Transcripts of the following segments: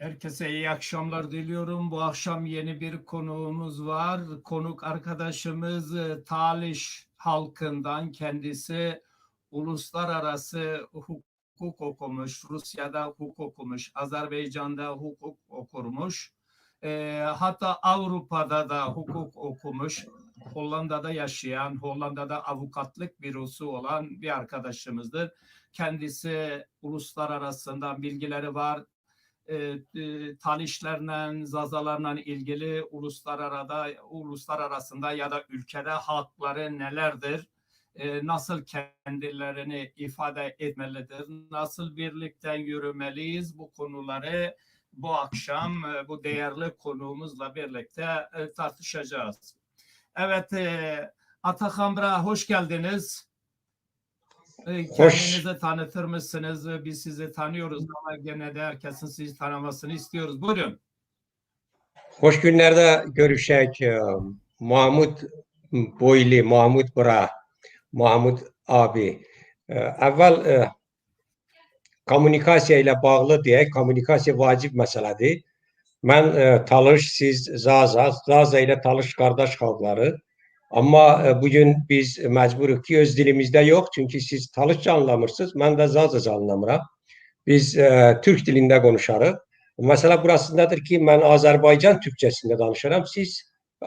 Herkese iyi akşamlar diliyorum. Bu akşam yeni bir konuğumuz var. Konuk arkadaşımız Taliş halkından, kendisi uluslararası hukuk okumuş, Rusya'da hukuk okumuş, Azerbaycan'da hukuk okurmuş. Hatta Avrupa'da da hukuk okumuş. Hollanda'da yaşayan, Hollanda'da avukatlık bürosu olan bir arkadaşımızdır. Kendisi uluslararasından bilgileri var. Talişlerle, Zazalarla ilgili uluslararasında ya da ülkede hakları nelerdir? Nasıl kendilerini ifade etmelidir? Nasıl birlikte yürümeliyiz? Bu konuları bu akşam bu değerli konuğumuzla birlikte tartışacağız. Evet, Atakan Bra, hoş geldiniz. Kendinizi tanıtır mısınız? Biz sizi tanıyoruz ama gene de herkesin sizi tanımasını istiyoruz. Buyurun. Hoş günlerde görüşək. Mahmud Boyli, Mahmud Bra, Mahmud abi. Əvvəl kommunikasiya ilə bağlı deyək, kommunikasiya vacib məsələdir. Mən Talış, siz Zaza, Zaza ilə Talış qardaş xalqları. Amma bugün biz məcburuq ki, öz dilimizdə yox, çünki siz Talışca anlamırsınız, mən də Zazaca anlamıram. Biz türk dilində konuşarıq. Məsələ burasındadır ki, mən Azərbaycan türkçəsində danışıram, siz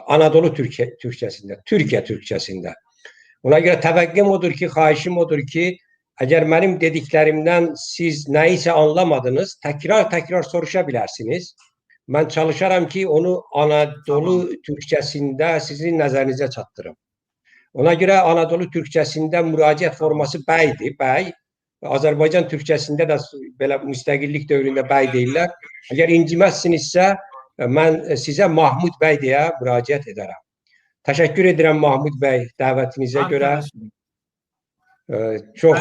Anadolu türkçəsində, Türkiyə türkçəsində. Ona görə təvəqqüm odur ki, xahişim odur ki, əgər mənim dediklərimdən siz nəyisə anlamadınız, təkrar-təkrar soruşa bilərsiniz. Mən çalışaram ki, onu Anadolu türkçəsində sizin nəzərinizə çatdırım. Ona görə Anadolu türkçəsində müraciət forması bəydir, bəy. Azərbaycan türkçəsində də belə müstəqillik dövründə bəy deyirlər. Əgər inciməzsinizsə, mən sizə Mahmud bəy deyə müraciət edərəm. Təşəkkür edirəm Mahmud bəy dəvətinizə görə. Çox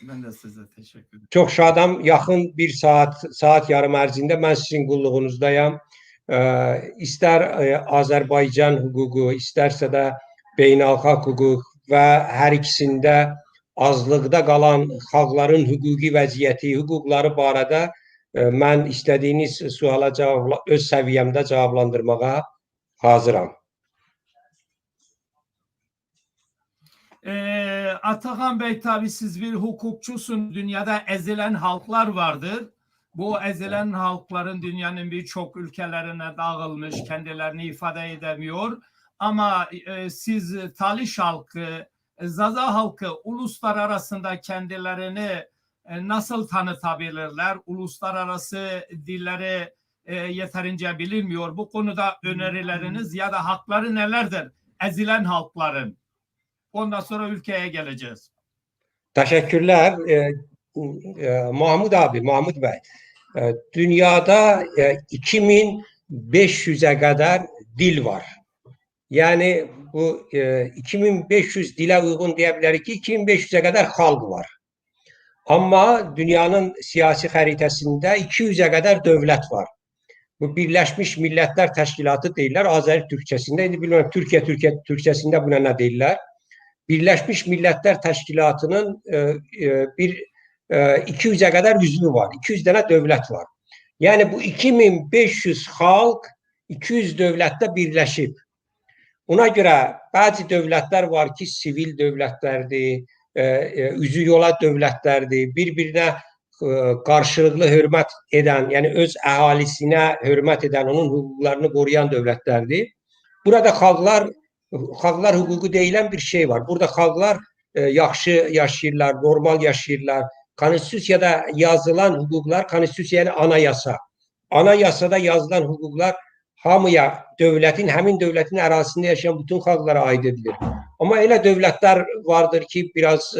ben de size teşekkür ederim. Çox şadam. Yaxın bir saat, saat yarım ərzində mən sizin qulluğunuzdayam. İstər Azərbaycan hüququ, istərsə də beynəlxalq hüquq və hər ikisində azlıqda qalan xalqların hüquqi vəziyyəti, hüquqları barədə mən istədiyiniz suala öz səviyyəmdə cavablandırmağa hazıram. Atakan Bey, tabii siz bir hukukçusun. Dünyada ezilen halklar vardır. Bu ezilen halkların dünyanın birçok ülkelerine dağılmış, kendilerini ifade edemiyor. Ama siz Taliş halkı, Zaza halkı uluslararasında kendilerini nasıl tanıtabilirler? Uluslararası dilleri yeterince bilinmiyor. Bu konuda önerileriniz ya da hakları nelerdir ezilen halkların? Ondan sonra ülkeye geleceğiz. Təşəkkürlər. Mahmud abi, Mahmud bəy. Dünyada 2500'e qədər dil var. Yəni bu 2500 dilə uyğun deyə bilərik ki, 2500'e qədər xalq var. Amma dünyanın siyasi xəritəsində 200'e qədər dövlət var. Bu Birləşmiş Millətlər Təşkilatı deyirlər Azəri türkçəsində. İndi bilmirəm Türkiyə türkçəsində buna nə deyirlər? Birləşmiş Millətlər Təşkilatının bir 200'e qədər üzvü var. 200 dənə dövlət var. Yəni bu 2500 xalq 200 dövlətdə birləşib. Ona görə bəzi dövlətlər var ki, sivil dövlətlərdir, üzü yola dövlətlərdir, bir-birinə qarşılıqlı hörmət edən, yəni öz əhalisinə hörmət edən, onun hüquqlarını qoruyan dövlətlərdir. Burada xalqlar hüququ deyilən bir şey var. Burada xalqlar yaxşı yaşayırlar, normal yaşayırlar. Konstitusiyada yazılan hüquqlar, konstitusiya yəni anayasa. Anayasada yazılan hüquqlar hamıya, dövlətin, həmin dövlətin ərazisində yaşayan bütün xalqlara aid edilir. Amma elə dövlətlər vardır ki, biraz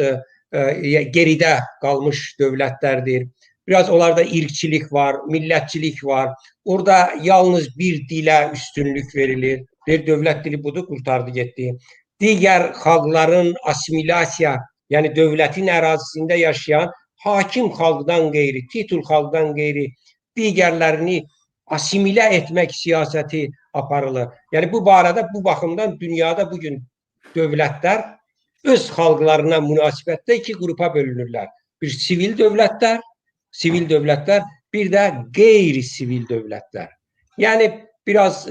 geridə qalmış dövlətlərdir. Biraz onlarda irqçilik var, millətçilik var. Orada yalnız bir dilə üstünlük verilir. Bir dövlət dili budur, qurtardı getdi. Digər xalqların assimilasiya, yəni dövlətin ərazisində yaşayan hakim xalqdan qeyri, titul xalqdan qeyri digərlərini asimilə etmək siyasəti aparılır. Yəni bu barədə, bu baxımdan dünyada bugün dövlətlər öz xalqlarına münasibətdə iki qrupa bölünürlər. Bir sivil dövlətlər, Bir də qeyri-sivil dövlətlər. Yəni biraz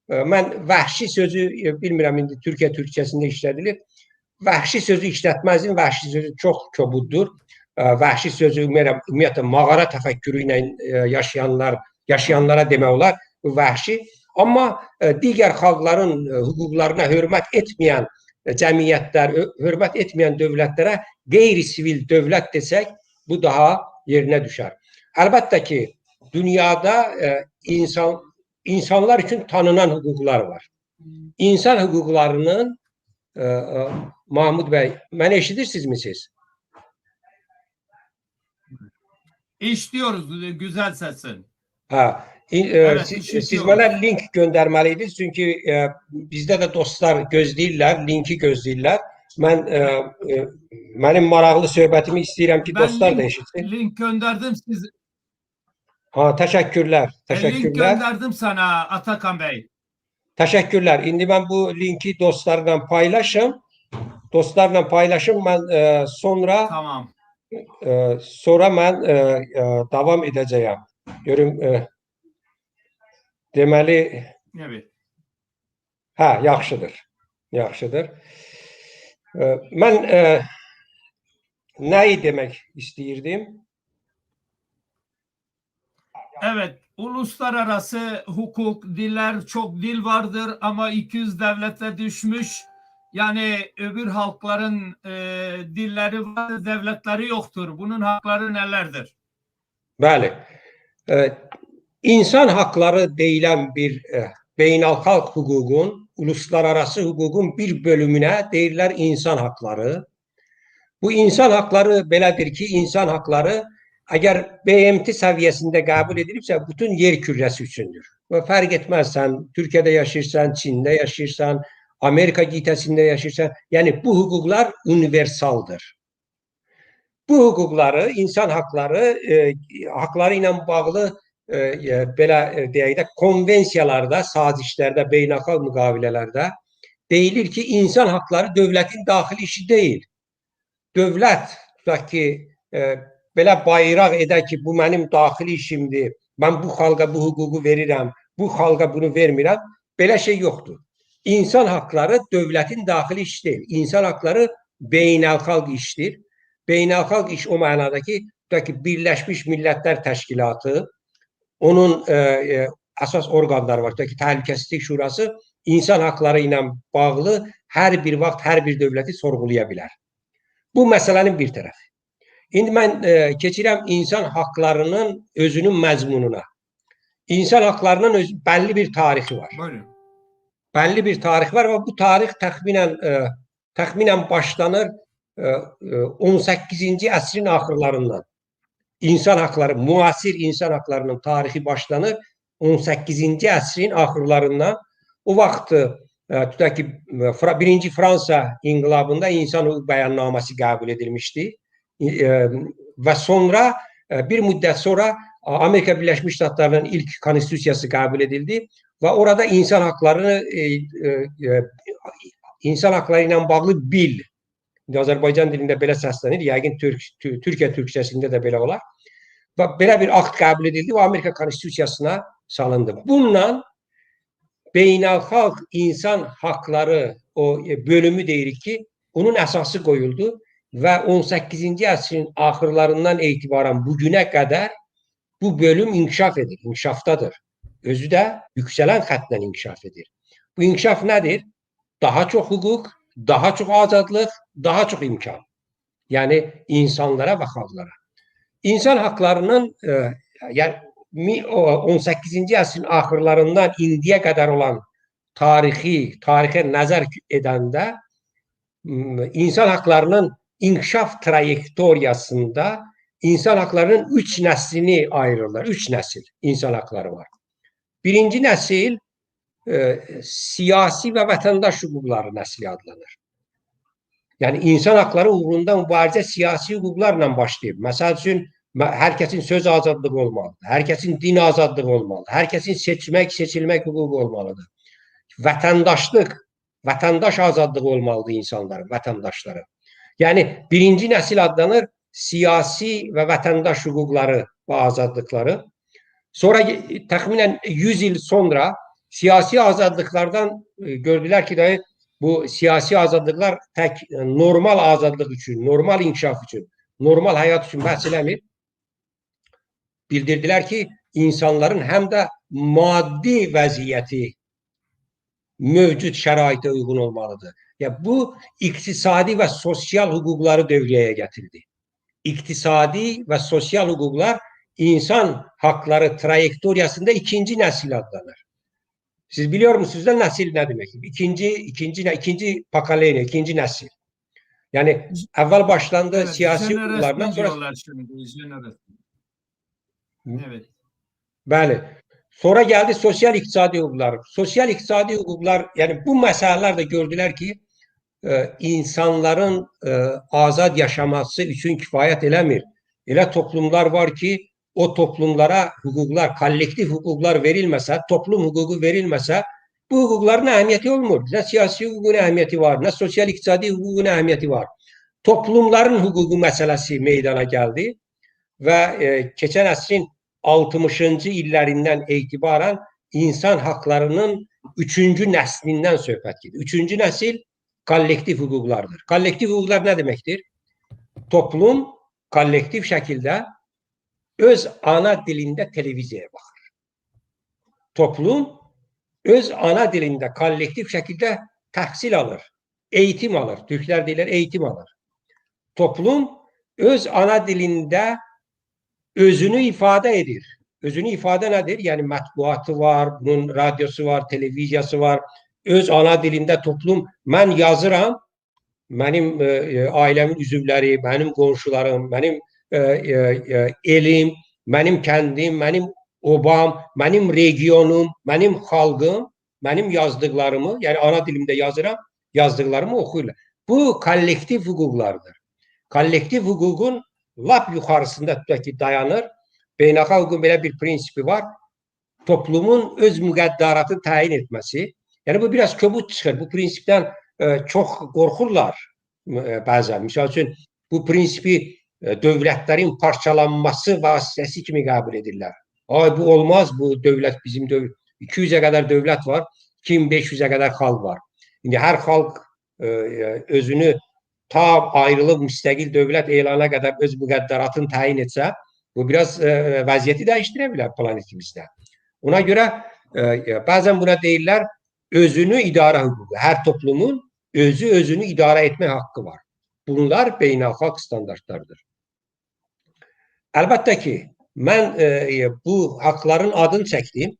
mən vəhşi sözü bilmirəm indi Türkiyə türkçəsində işlədilir. Vəhşi sözü işlətməzdim. Vəhşi sözü çox kobuddur. Vəhşi sözü ümumiyyətlə mağara təfəkkürü ilə yaşayanlara demək olar bu vəhşi. Amma digər xalqların hüquqlarına hörmət etməyən cəmiyyətlər, hörmət etməyən dövlətlərə qeyri-sivil dövlət desək, bu daha yerinə düşər. Əlbəttə ki, dünyada insanlar üçün tanınan hüquqlar var. İnsan hüquqlarının Mahmud bəy, məni eşidirsinizmi siz? İşliyoruz güzel sesin. Ha, Evet, siz mənə link göndərməliydiniz, çünki bizdə də dostlar gözləyirlər, linki gözləyirlər. Mən mənim maraqlı söhbətimi istəyirəm ki, Ben dostlar da eşitsin. Link gönderdim siz. Ha, təşəkkürlər, Link təşəkkürlər. gönderdim sana Atakan Bey. Təşəkkürlər. İndi mən bu linki dostlarla paylaşım. Dostlarla paylaşım. Mən sonra Tamam. Sonra mən davam edəcəyəm. Görüm deməli, Evet. hə, yaxşıdır. Yaxşıdır. Mən nəyi demək istəyirdim? Evet, uluslararası hukuk, diller, çok dil vardır ama 200 devlete düşmüş. Yani öbür halkların dilleri var, devletleri yoktur. Bunun hakları nelerdir? Bəli. İnsan haqları deyilən bir beynəlxalq hüququn, uluslararası hüququn bir bölümünə deyirlər insan haqları. Bu insan haqları belədir ki, insan haqları əgər BMT səviyyəsində qəbul edilibsə, bütün yer kürəsi üçündür. Və fərq etməz sən Türkiyədə yaşayırsan, Çində yaşayırsan, Amerika qitəsində yaşayırsan, yəni bu hüquqlar universaldır. Bu hüquqları, insan haqları, haqları ilə bağlı belə deyək də konvensiyalarda, sazişlərdə, beynəlxalq müqavilələrdə deyilir ki, insan haqları dövlətin daxili işi deyil. Dövlət tutaq ki, belə bayraq edər ki, bu mənim daxili işimdir, mən bu xalqa bu hüququ verirəm, bu xalqa bunu vermirəm, belə şey yoxdur. İnsan haqları dövlətin daxili işi deyil. İnsan haqları beynəlxalq işdir. Beynəlxalq iş o mənada ki, tutaq ki, Birləşmiş Millətlər Təşkilatı, onun əsas orqanları var. Tutaq ki, Təhlükəsizlik Şurası insan haqları ilə bağlı hər bir vaxt hər bir dövləti sorğulaya bilər. Bu məsələnin bir tərəfi. İndi mən keçirəm insan haqlarının özünün məzmununa. İnsan haqlarının bəlli bir tarixi var. Buyurun. Bəlli bir tarix var və bu tarix təxminən başlanır 18-ci əsrin axırlarından. İnsan haqları, müasir insan haqlarının tarixi başlanır 18-ci əsrin axırlarından. O vaxt tutaq ki, birinci Fransa inqilabında insan hüquq bəyannaməsi qəbul edilmişdi. Və sonra bir müddət sonra Amerika Birləşmiş Ştatlarının ilk konstitusiyası qəbul edildi və orada insan haqlarını insan haqları ilə bağlı bil, İndi Azərbaycan dilində belə səslənir, yəqin Türkiyə türkçəsində də belə olar. Və belə bir akt qəbul edildi və Amerika konstitusiyasına salındı. Bununla beynəlxalq insan haqları o bölümü deyirik ki, onun əsası qoyuldu və 18-ci əsrin axırlarından etibarən bugünə qədər bu bölüm inkişaf edir, inkişafdadır. Özü də yüksələn xəttlə inkişaf edir. Bu inkişaf nədir? Daha çox hüquq, daha çox azadlıq, daha çox imkan. Yəni insanlara və xalqlara. İnsan haqlarının yəni 18-ci əsrin axırlarından indiyə qədər olan tarixə nəzər edəndə insan haqlarının inkişaf trayektoriyasında insan haqlarının 3 nəslini ayırırlar. 3 nəsil insan haqları var. Birinci nəsil siyasi və vətəndaş hüquqları nəsli adlanır. Yəni insan haqları uğrunda mübarizə siyasi hüquqlarla başlayıb. Məsəl üçün hər kəsin söz azadlığı olmalıdır, hər kəsin din azadlığı olmalıdır, hər kəsin seçmək, seçilmək hüququ olmalıdır. Vətəndaşlıq, vətəndaş azadlığı olmalıdır insanların, vətəndaşların. Yəni birinci nəsil adlanır siyasi və vətəndaş hüquqları və azadlıqları. Sonra təxminən 100 il sonra siyasi azadlıqlardan gördülər ki, dayı, bu siyasi azadlıqlar tək normal azadlıq üçün, normal inkişaf üçün, normal həyat üçün bəs eləmir. Bildirdilər ki, insanların həm də maddi vəziyyəti mövcud şəraitə uyğun olmalıdır. Ya bu iqtisadi və sosial hüquqları dövrəyə gətirdi. İqtisadi və sosial hüquqlar insan hakları trayektoriyasında ikinci nəsil adlanır. Siz biliyor musunuz da nəsil nə deməkdir? İkinci pokoleniya, ikinci nəsil. Yəni əvvəl başlandı Evet, siyasi hüquqlardan jenerasyon sonra diyorlar şimdi. Jenerasyon. Evet. Bəli. Sonra gəldi sosial iqtisadi hüquqlar. Sosial iqtisadi hüquqlar, yəni bu məsələlər də gördülər ki, insanların azad yaşaması üçün kifayət eləmir. Elə toplumlar var ki, o toplumlara hüquqlar, kollektiv hüquqlar verilməsə, toplum hüququ verilməsə, bu hüquqların əhəmiyyəti olmur. Nə siyasi hüququn əhəmiyyəti var, nə sosial iqtisadi hüququn əhəmiyyəti var. Toplumların hüququ məsələsi meydana gəldi və keçən əsrin 60-cı illərindən etibarən insan haqlarının üçüncü nəslindən söhbət gedir. Üçüncü nəsil kollektiv hüquqlardır. Kollektiv hüquqlar nə deməkdir? Toplum kollektiv şəkildə öz ana dilində televiziyaya baxır. Toplum öz ana dilində kollektiv şəkildə təhsil alır, eğitim alır. Türklər deyirlər eğitim alır. Toplum öz ana dilində özünü ifadə edir. Özünü ifadə nədir? Yəni mətbuatı var, bunun radiosu var, televiziyası var. Öz ana dilində toplum, mən yazıram, mənim ailəmin üzvləri, mənim qonşularım, mənim elim, mənim kəndim, mənim obam, mənim regionum, mənim xalqım, mənim yazdıqlarımı, yəni ana dilimdə yazıram, yazdıqlarımı oxuyurlar. Bu kollektiv hüquqlardır. Kollektiv hüququn lap yuxarısında tutaq ki, dayanır. Beynəlxalq hüququn belə bir prinsipi var. Toplumun öz müqəddəratını təyin etməsi. Yəni bu biraz kobud çıxır. Bu prinsipdən çox qorxurlar bəzən. Misal üçün bu prinsipi dövlətlərin parçalanması vasitəsi kimi qəbul edirlər. Ay bu olmaz, bu dövlət bizim dövlət. 200-ə qədər dövlət var, 2500-ə qədər xalq var. İndi hər xalq özünü ta ayrılıb müstəqil dövlət elana qədər öz müqəddəratını təyin etsə, bu biraz vəziyyəti dəyişdirə bilər planetimizdə. Ona görə bəzən buna deyirlər özünü idarə hüququ. Hər toplumun özü özünü idarə etmə haqqı var. Bunlar beynəlxalq standartlardır. Əlbəttə ki, mən bu haqların adını çəkdim.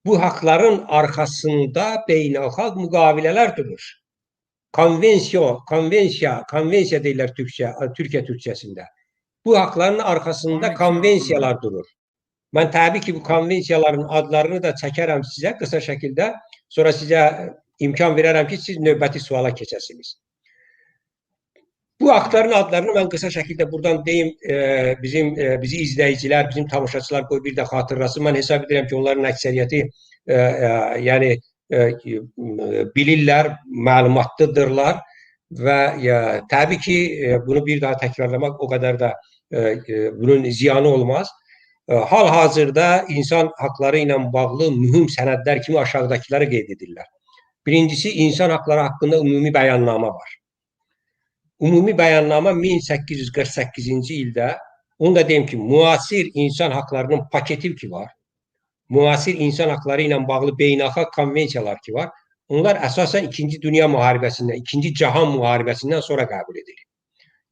Bu haqların arxasında beynəlxalq müqavilələr durur. Konvensiya deyirlər Türkiyə türkçəsində. Bu haqların arxasında konvensiyalar durur. Mən təbii ki, bu konvensiyaların adlarını da çəkərəm sizə qısa şəkildə. Sonra sizə imkan verərəm ki, siz növbəti suala keçəsiniz. Bu haqların adlarını mən qısa şəkildə buradan deyim, bizi izləyicilər, bizim tamaşaçılar qoy bir də xatırlasın. Mən hesab edirəm ki, onların əksəriyyəti yəni bilirlər, məlumatlıdırlar və təbii ki, bunu bir daha təkrarlamaq o qədər də bunun ziyanı olmaz. Hal-hazırda insan haqları ilə bağlı mühüm sənədlər kimi aşağıdakıları qeyd edirlər. Birincisi, insan haqları haqqında ümumi bəyannamə var. Ümumi bəyannamə 1848-ci ildə, onu da deyim ki, müasir insan haqlarının paketi ki var, müasir insan haqları ilə bağlı beynəlxalq konvensiyalar ki var, onlar əsasən İkinci Dünya müharibəsindən, İkinci Cahan müharibəsindən sonra qəbul edilir.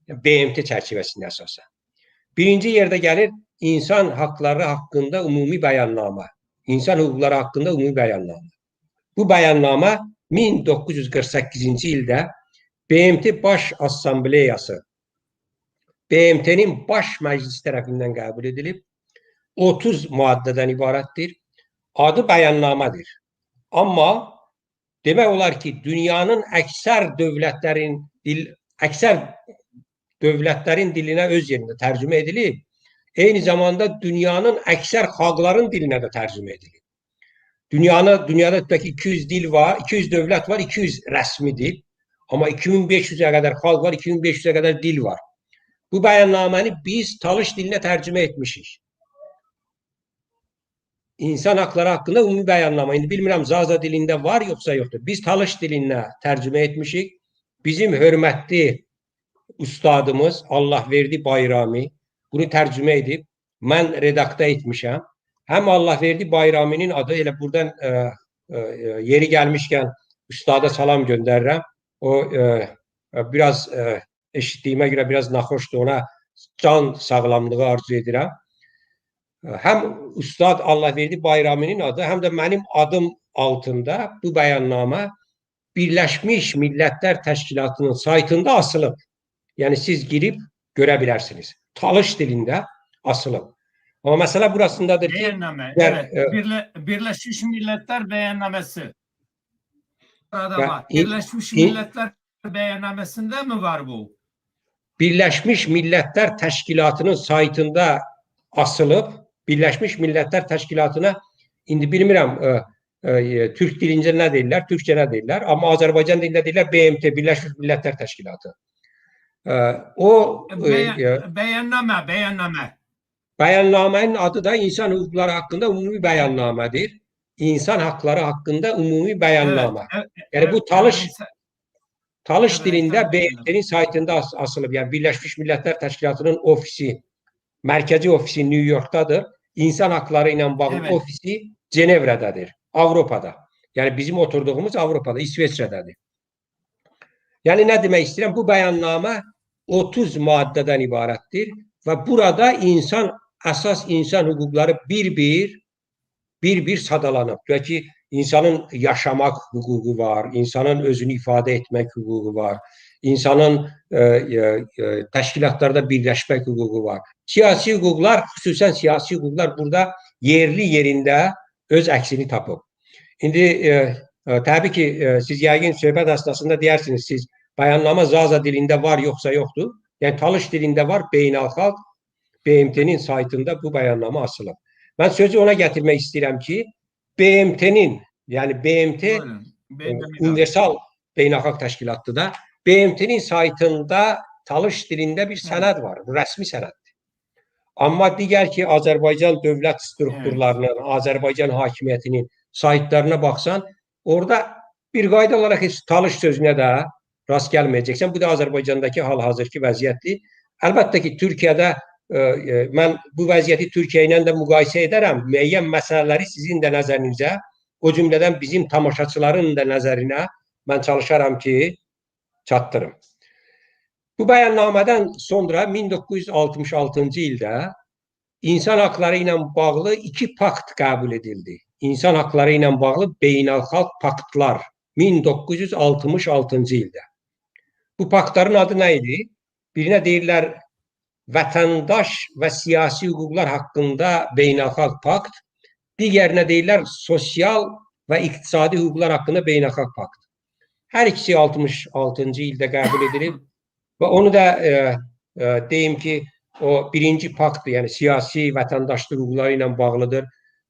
BMT çərçivəsində əsasən. Birinci yerdə gəlir insan haqları haqqında ümumi bəyannamə, insan hüquqları haqqında ümumi bəyannamə. Bu bəyannamə 1948-ci ildə BMT Baş Assambleyası, BMT-nin Baş Məclisi tərəfindən qəbul edilib, 30 maddədən ibarətdir. Adı bəyannamədir. Amma demək olar ki, dünyanın əksər dövlətlərin dilinə öz yerində tərcümə edilib. Eyni zamanda dünyanın əksər xalqların dilinə də tərcümə edilib. Dünyada tutaq ki, 200 dil var, 200 dövlət var, 200 rəsmi dil. Amma 2500-ə qədər xalq var, 2500-ə qədər dil var. Bu bəyannaməni biz Talış dilinə tərcümə etmişik. İnsan haqları haqqında ümumi bəyannamə. İndi bilmirəm Zaza dilində var yoxsa yoxdur. Biz Talış dilinə tərcümə etmişik. Bizim hörmətli ustadımız Allahverdi Bayrami bunu tərcümə edib. Mən redakta etmişəm. Həm Allahverdi Bayraminin adı elə buradan yeri gəlmişkən ustada salam göndərirəm. O biraz eşitdiyimə görə biraz naxoşdur, ona can sağlamlığı arzu edirəm. Həm ustad Allahverdi Bayraminin adı, həm də mənim adım altında bu bəyannamə Birləşmiş Millətlər Təşkilatının saytında asılıb. Yəni siz girib görə bilərsiniz. Talış dilində asılıb. Amma məsələ burasındadır ki, Beyanname, digər, evet. Birleşmiş Milletler Beyannamesi. Burada var. Birleşmiş Milletler Beyannamesinde mi var bu? Birləşmiş Millətlər Təşkilatının saytında asılıb. Birləşmiş Millətlər Təşkilatına indi bilmirəm türk dilində nə deyirlər, türkcə nə deyirlər, amma Azərbaycan dilində deyirlər BMT, Birləşmiş Millətlər Təşkilatı. O Beyanname, beyanname. Bəyannamənin adı da İnsan Hüquqları haqqında ümumi bəyannamədir. İnsan haqları haqqında ümumi bəyannamə. Evet, Yəni bu Talış Talış dilində evet, BMT-nin saytında asılıb. Yəni Birləşmiş Millətlər Təşkilatının ofisi, mərkəzi ofisi New Yorkdadır. İnsan haqları ilə bağlı ofisi Cenevrədədir, Avropada. Yəni bizim oturduğumuz Avropada, İsveçrədədir. Yəni nə demək istəyirəm? Bu bəyannamə 30 maddədən ibarətdir və burada əsas insan hüquqları bir-bir sadalanıb. Deyək ki, insanın yaşamaq hüququ var, insanın özünü ifadə etmək hüququ var, insanın təşkilatlarda birləşmək hüququ var. Siyasi hüquqlar, xüsusən siyasi hüquqlar burada yerli yerində öz əksini tapıb. İndi təbii ki, siz yəqin söhbət əsnasında deyərsiniz, siz bəyannamə Zaza dilində var yoxsa yoxdur. Yəni Talış dilində var, beynəlxalq BMT-nin saytında bu bəyannamə asılıb. Mən sözü ona gətirmək istəyirəm ki, BMT-nin, yəni BMT universal beynəlxalq təşkilatdır da, BMT-nin saytında Talış dilində bir sənəd var, bu rəsmi sənəddir. Amma digər ki, Azərbaycan dövlət strukturlarının, Azərbaycan hakimiyyətinin saytlarına baxsan, orada bir qayda olaraq heç Talış sözünə də rast gəlməyəcəksən. Bu da Azərbaycandakı hal-hazırki vəziyyətdir. Əlbəttə ki, Türkiyədə mən bu vəziyyəti Türkiyə ilə də müqayisə edərəm. Müəyyən məsələləri sizin də nəzərinizə, o cümlədən bizim tamaşaçıların da nəzərinə mən çalışaram ki, çatdırım. Bu bəyannamədən sonra 1966-cı ildə insan haqları ilə bağlı iki pakt qəbul edildi. İnsan haqları ilə bağlı beynəlxalq paktlar 1966-cı ildə. Bu paktların adı nə idi? Birinə deyirlər vətəndaş və siyasi hüquqlar haqqında beynəlxalq pakt, digərinə deyirlər sosial və iqtisadi hüquqlar haqqında beynəlxalq pakt. Hər ikisi 66-cı ildə qəbul edilib və onu da deyim ki, o birinci paktdır, yəni siyasi vətəndaşlıq hüquqları ilə bağlıdır.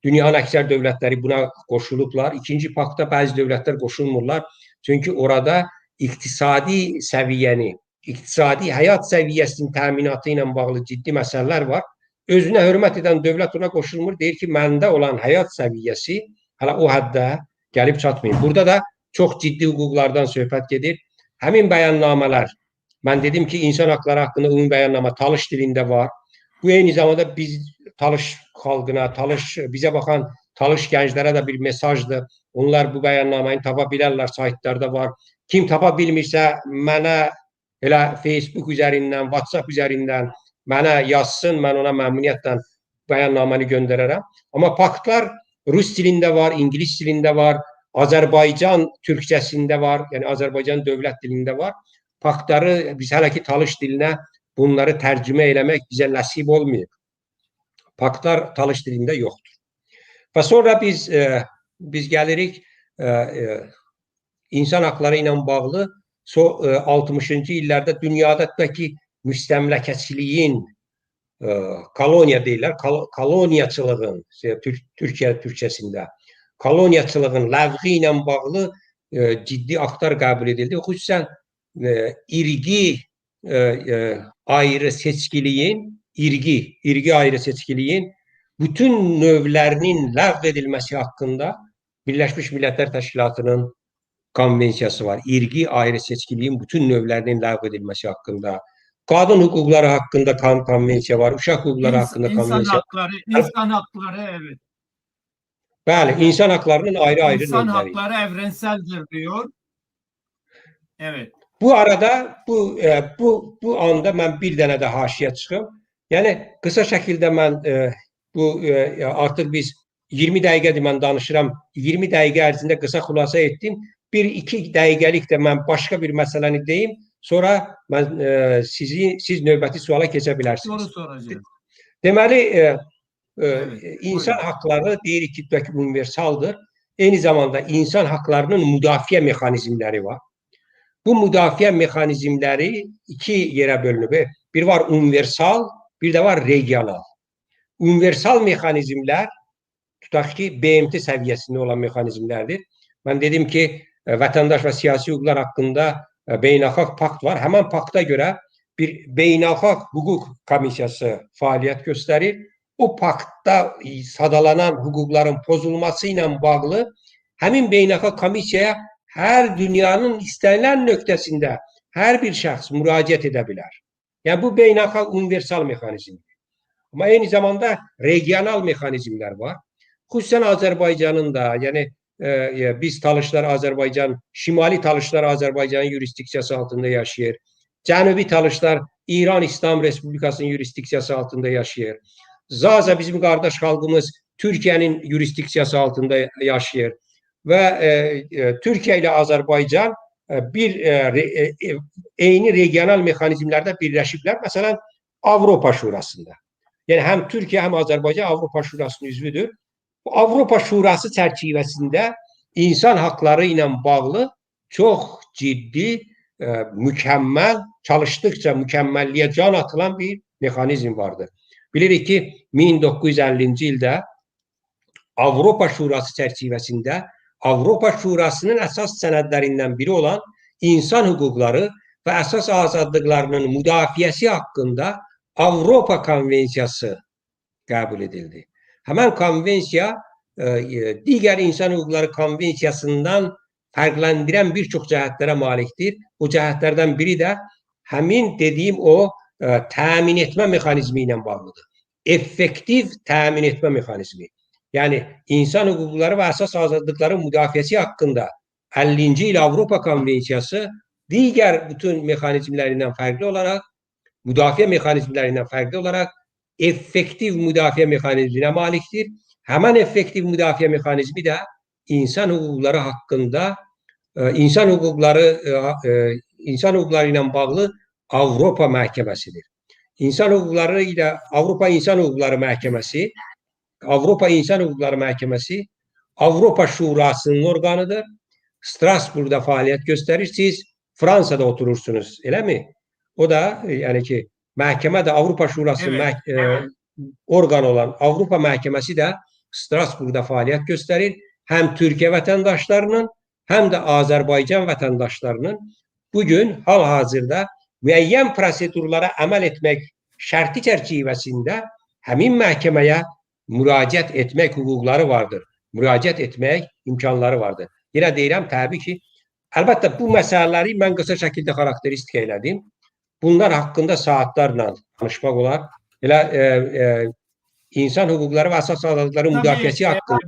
Dünyanın əksər dövlətləri buna qoşulublar. İkinci paktda bəzi dövlətlər qoşulmurlar. Çünki orada iqtisadi səviyyəni, iqtisadi həyat səviyyəsinin təminatı ilə bağlı ciddi məsələlər var. Özünə hörmət edən dövlət ona qoşulmur. Deyir ki, məndə olan həyat səviyyəsi hələ o həddə gəlib çatmayıb. Burada da çox ciddi hüquqlardan söhbət gedir. Həmin bəyannamələr, mən dedim ki, insan haqları haqqında ümumi bəyannamə Talış dilində var. Bu eyni zamanda biz Talış xalqına, bizə baxan Talış gənclərə də bir mesajdır. Onlar bu bəyannaməni tapa bilərlər, saytlarda var. Kim tapa bilmirsə, mənə elə Facebook üzərindən, WhatsApp üzərindən mənə yazsın, mən ona məmnuniyyətlə bəyannaməni göndərərəm. Amma paktlar rus dilində var, ingilis dilində var, Azərbaycan türkcəsində var, yəni Azərbaycan dövlət dilində var. Paktları biz hələ ki Talış dilinə bunları tərcümə eləmək bizə nəsib olmayıb. Paktlar Talış dilində yoxdur. Və sonra biz gəlirik insan haqları ilə bağlı 60-cı illərdə dünyada tutaq ki, müstəmləkəçiliyin, koloniya deyirlər, koloniyaçılığın, Türkiyə türkçəsində koloniyaçılığın ləğvi ilə bağlı ciddi aktlar qəbul edildi. Xüsusən irqi ayrı seçkiliyin, irqi ayrı seçkiliyin bütün növlərinin ləğv edilməsi haqqında Birləşmiş Millətlər Təşkilatının konvensiyası var. İrqi ayrı seçkiliyin bütün növlərinin ləğv edilməsi haqqında, qadın hüquqları haqqında konvensiya var, uşaq hüquqları haqqında konvensiya. İnsan hakları, evet. Bəli, insan haqlarının ayrı-ayrı İnsan növləri. Hakları evrenseldir diyor. Evet. Bu arada bu anda mən bir dənə də haşiyə çıxım. Yəni qısa şəkildə mən artıq biz 20 dəqiqədir mən danışıram. 20 dəqiqə ərzində qısa xülasə etdim. 1-2 dəqiqəlik də mən başqa bir məsələni deyim. Sonra mən siz növbəti suala keçə bilərsiniz. Soru soracağım. Deməli, insan haqları deyirik ki, universaldır. Eyni zamanda insan haqlarının müdafiə mexanizmləri var. Bu müdafiə mexanizmləri iki yerə bölünüb. Bir var universal, bir də var regional. Universal mexanizmlər, tutaq ki, BMT səviyyəsində olan mexanizmlərdir. Mən dedim ki, vətəndaş və siyasi hüquqlar haqqında beynəlxalq pakt var. Həmin pakta görə bir beynəlxalq hüquq komissiyası fəaliyyət göstərir. O paktda sadalanan hüquqların pozulması ilə bağlı həmin beynəlxalq komissiyaya hər dünyanın istənilən nöqtəsində hər bir şəxs müraciət edə bilər. Yəni bu beynəlxalq universal mexanizmdir. Amma eyni zamanda regional mexanizmlər var. Xüsusən Azərbaycanın da, yəni biz Talışlar Azərbaycan, Şimali Talışlar Azərbaycanın yurisdiksiyası altında yaşayır. Cənubi Talışlar İran İslam Respublikasının yurisdiksiyası altında yaşayır. Zaza bizim qardaş xalqımız Türkiyənin yurisdiksiyası altında yaşayır. Və Türkiyə ilə Azərbaycan eyni regional mexanizmlərdə birləşiblər. Məsələn, Avropa Şurasında. Yəni həm Türkiyə, həm Azərbaycan Avropa Şurasının üzvüdür. Bu Avropa Şurası çərçivəsində insan haqları ilə bağlı çox ciddi, mükəmməl, çalışdıqca mükəmməlliyə can atılan bir mexanizm vardır. Bilirik ki, 1950-ci ildə Avropa Şurası çərçivəsində Avropa Şurasının əsas sənədlərindən biri olan insan hüquqları və əsas azadlıqlarının müdafiəsi haqqında Avropa Konvensiyası qəbul edildi. Həmən konvensiya digər insan hüquqları konvensiyasından fərqləndirən bir çox cəhətlərə malikdir. Bu cəhətlərdən biri də həmin dediyim o təmin etmə mexanizmi ilə bağlıdır. Effektiv təmin etmə mexanizmi. Yəni insan hüquqları və əsas azadlıqların müdafiəsi haqqında 50-ci il Avropa Konvensiyası digər bütün mexanizmlərindən fərqli olaraq, müdafiə mexanizmlərindən fərqli olaraq effektiv müdafiə mexanizminə malikdir. Həmən effektiv müdafiə mexanizmi də insan hüquqları haqqında insan hüquqları ilə bağlı Avropa Məhkəməsidir. İnsan hüquqları ilə Avropa İnsan Hüquqları Məhkəməsi, Avropa İnsan Hüquqları Məhkəməsi Avropa Şurasının orqanıdır. Strasburgda fəaliyyət göstərir. Siz Fransada oturursunuz, elə mi? O da yəni ki, məhkəmə də Avropa Şurasının evet, orqanı olan Avropa Məhkəməsi də Strasburgda fəaliyyət göstərir. Həm Türkiyə vətəndaşlarının, həm də Azərbaycan vətəndaşlarının bugün hal-hazırda müəyyən prosedurlara əməl etmək şərti çərçivəsində həmin məhkəməyə müraciət etmək hüquqları vardır. Müraciət etmək imkanları vardır. Yenə deyirəm, təbii ki, əlbəttə bu məsələləri mən qısa şəkildə xarakteristika elədim. Bunlar haqqında saatlarla danışmaq olar. Elə insan hüquqları və əsas azadlıqların müdafiəsi haqqında.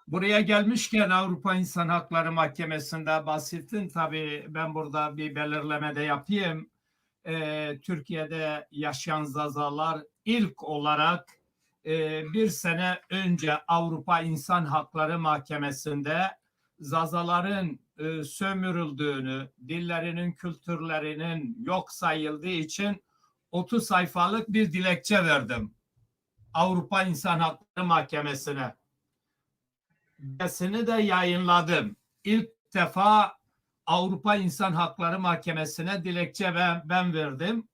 Buraya gelmişken Avrupa İnsan Hakları Mahkemesi'nde bahsettin. Tabii ben burada bir belirleme de yapayım. Türkiye'de yaşayan Zazalar ilk olarak bir sene önce Avrupa İnsan Hakları Mahkemesi'nde Zazaların sömürüldüğünü, dillerinin, kültürlerinin yok sayıldığı için 30 sayfalık bir dilekçe verdim Avrupa İnsan Hakları Mahkemesi'ne. Belgesini de yayınladım. İlk defa Avrupa İnsan Hakları Mahkemesi'ne dilekçe ben verdim.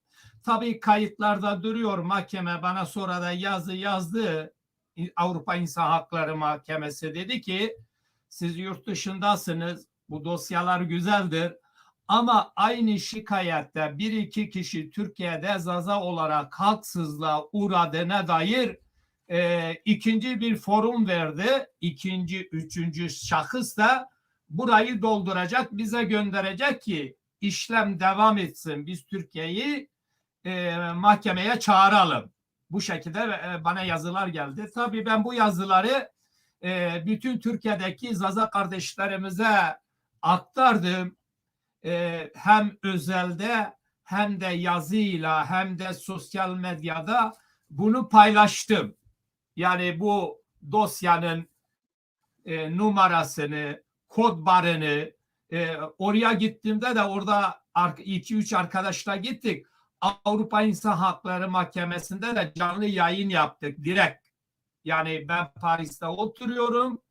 Tabii kayıtlarda duruyor, mahkeme bana sonra da yazı yazdı. Avrupa İnsan Hakları Mahkemesi dedi ki siz yurt dışındasınız, bu dosyalar güzeldir Ama aynı şikayette bir iki kişi Türkiye'de Zaza olarak haksızlığa uğradığına dair ikinci bir forum verdi. İkinci, üçüncü şahıs da burayı dolduracak, bize gönderecek ki işlem devam etsin. Biz Türkiye'yi mahkemeye çağıralım. Bu şekilde bana yazılar geldi. Tabii ben bu yazıları bütün Türkiye'deki Zaza kardeşlerimize aktardım. Hem özelde hem de yazıyla hem de sosyal medyada bunu paylaştım. Yani bu dosyanın numarasını, kod barını, oraya gittiğimde de orada 2-3 arkadaşla gittik. Avrupa İnsan Hakları Mahkemesi'nde de canlı yayın yaptık direkt. Yani ben Paris'te oturuyorum.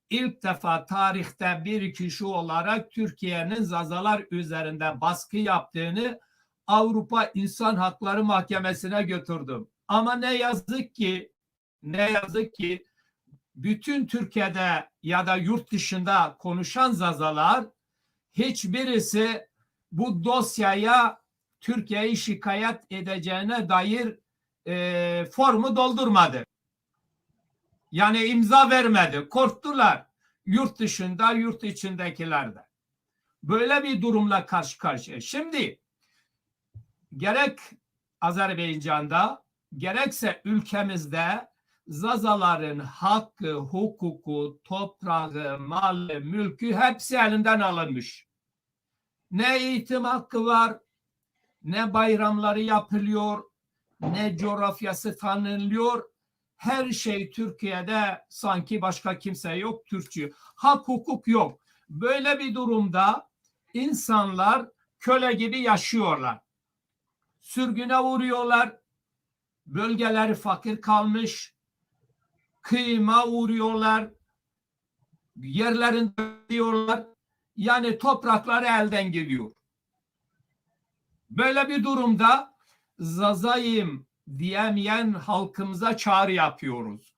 İlk defa tarihte bir kişi olarak Türkiye'nin Zazalar üzerinde baskı yaptığını Avrupa İnsan Hakları Mahkemesi'ne götürdüm. Ama ne yazık ki bütün Türkiye'de ya da yurt dışında konuşan Zazalar hiçbirisi bu dosyaya Türkiye'yi şikayet edeceğine dair formu doldurmadı. Yani imza vermedi. Korktular. Yurt dışında, yurt içindekiler de. Böyle bir durumla karşı karşıya. Şimdi gerek Azerbaycan'da gerekse ülkemizde Zazaların hakkı, hukuku, toprağı, malı, mülkü hepsi elinden alınmış. Ne eğitim hakkı var, ne bayramları yapılıyor, ne coğrafyası tanınıyor. Her şey Türkiye'de sanki başka kimse yok, Türkçü. Hak hukuk yok. Böyle bir durumda insanlar köle gibi yaşıyorlar. Sürgüne uğruyorlar. Bölgeleri fakir kalmış. Kıyıma uğruyorlar. Yerlerinde diyorlar. Yani toprakları elden gidiyor. Böyle bir durumda Zazayım diyemeyen halkımıza çağrı yapıyoruz.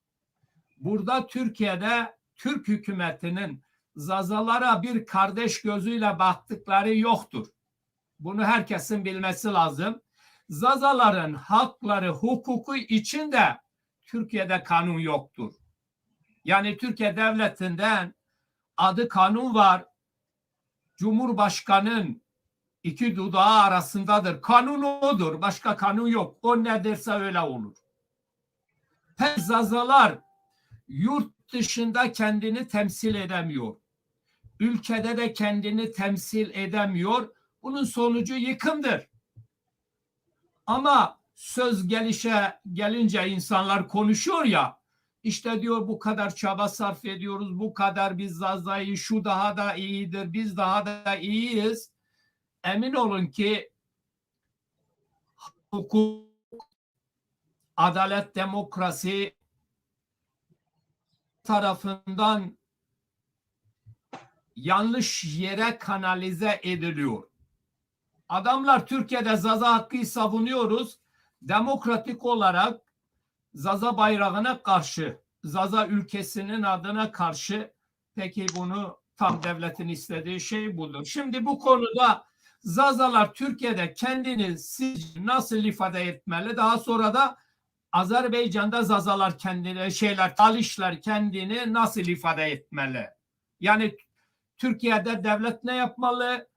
Burada Türkiye'de Türk hükümetinin Zazalara bir kardeş gözüyle baktıkları yoktur. Bunu herkesin bilmesi lazım. Zazaların hakları, hukuku için de Türkiye'de kanun yoktur. Yani Türkiye devletinden adı kanun var. Cumhurbaşkanının iki dudağı arasındadır. Kanun odur. Başka kanun yok. O ne derse öyle olur. Pek Zazalar yurt dışında kendini temsil edemiyor. Ülkede de kendini temsil edemiyor. Bunun sonucu yıkımdır. Ama söz gelişe gelince insanlar konuşuyor ya, işte diyor bu kadar çaba sarf ediyoruz, bu kadar biz Zaza'yı, şu daha da iyidir, biz daha da iyiyiz. Emin olun ki hukuk, adalet, demokrasi tarafından yanlış yere kanalize ediliyor. Adamlar Türkiye'de Zaza hakkı savunuyoruz. Demokratik olarak Zaza bayrağına karşı, Zaza ülkesinin adına karşı, peki bunu tam devletin istediği şey budur. Şimdi bu konuda Zazalar Türkiye'de kendini nasıl ifade etmeli? Daha sonra da Azerbaycan'da Zazalar kendini, Talişler kendini nasıl ifade etmeli? Yani Türkiye'de devlet ne yapmalı?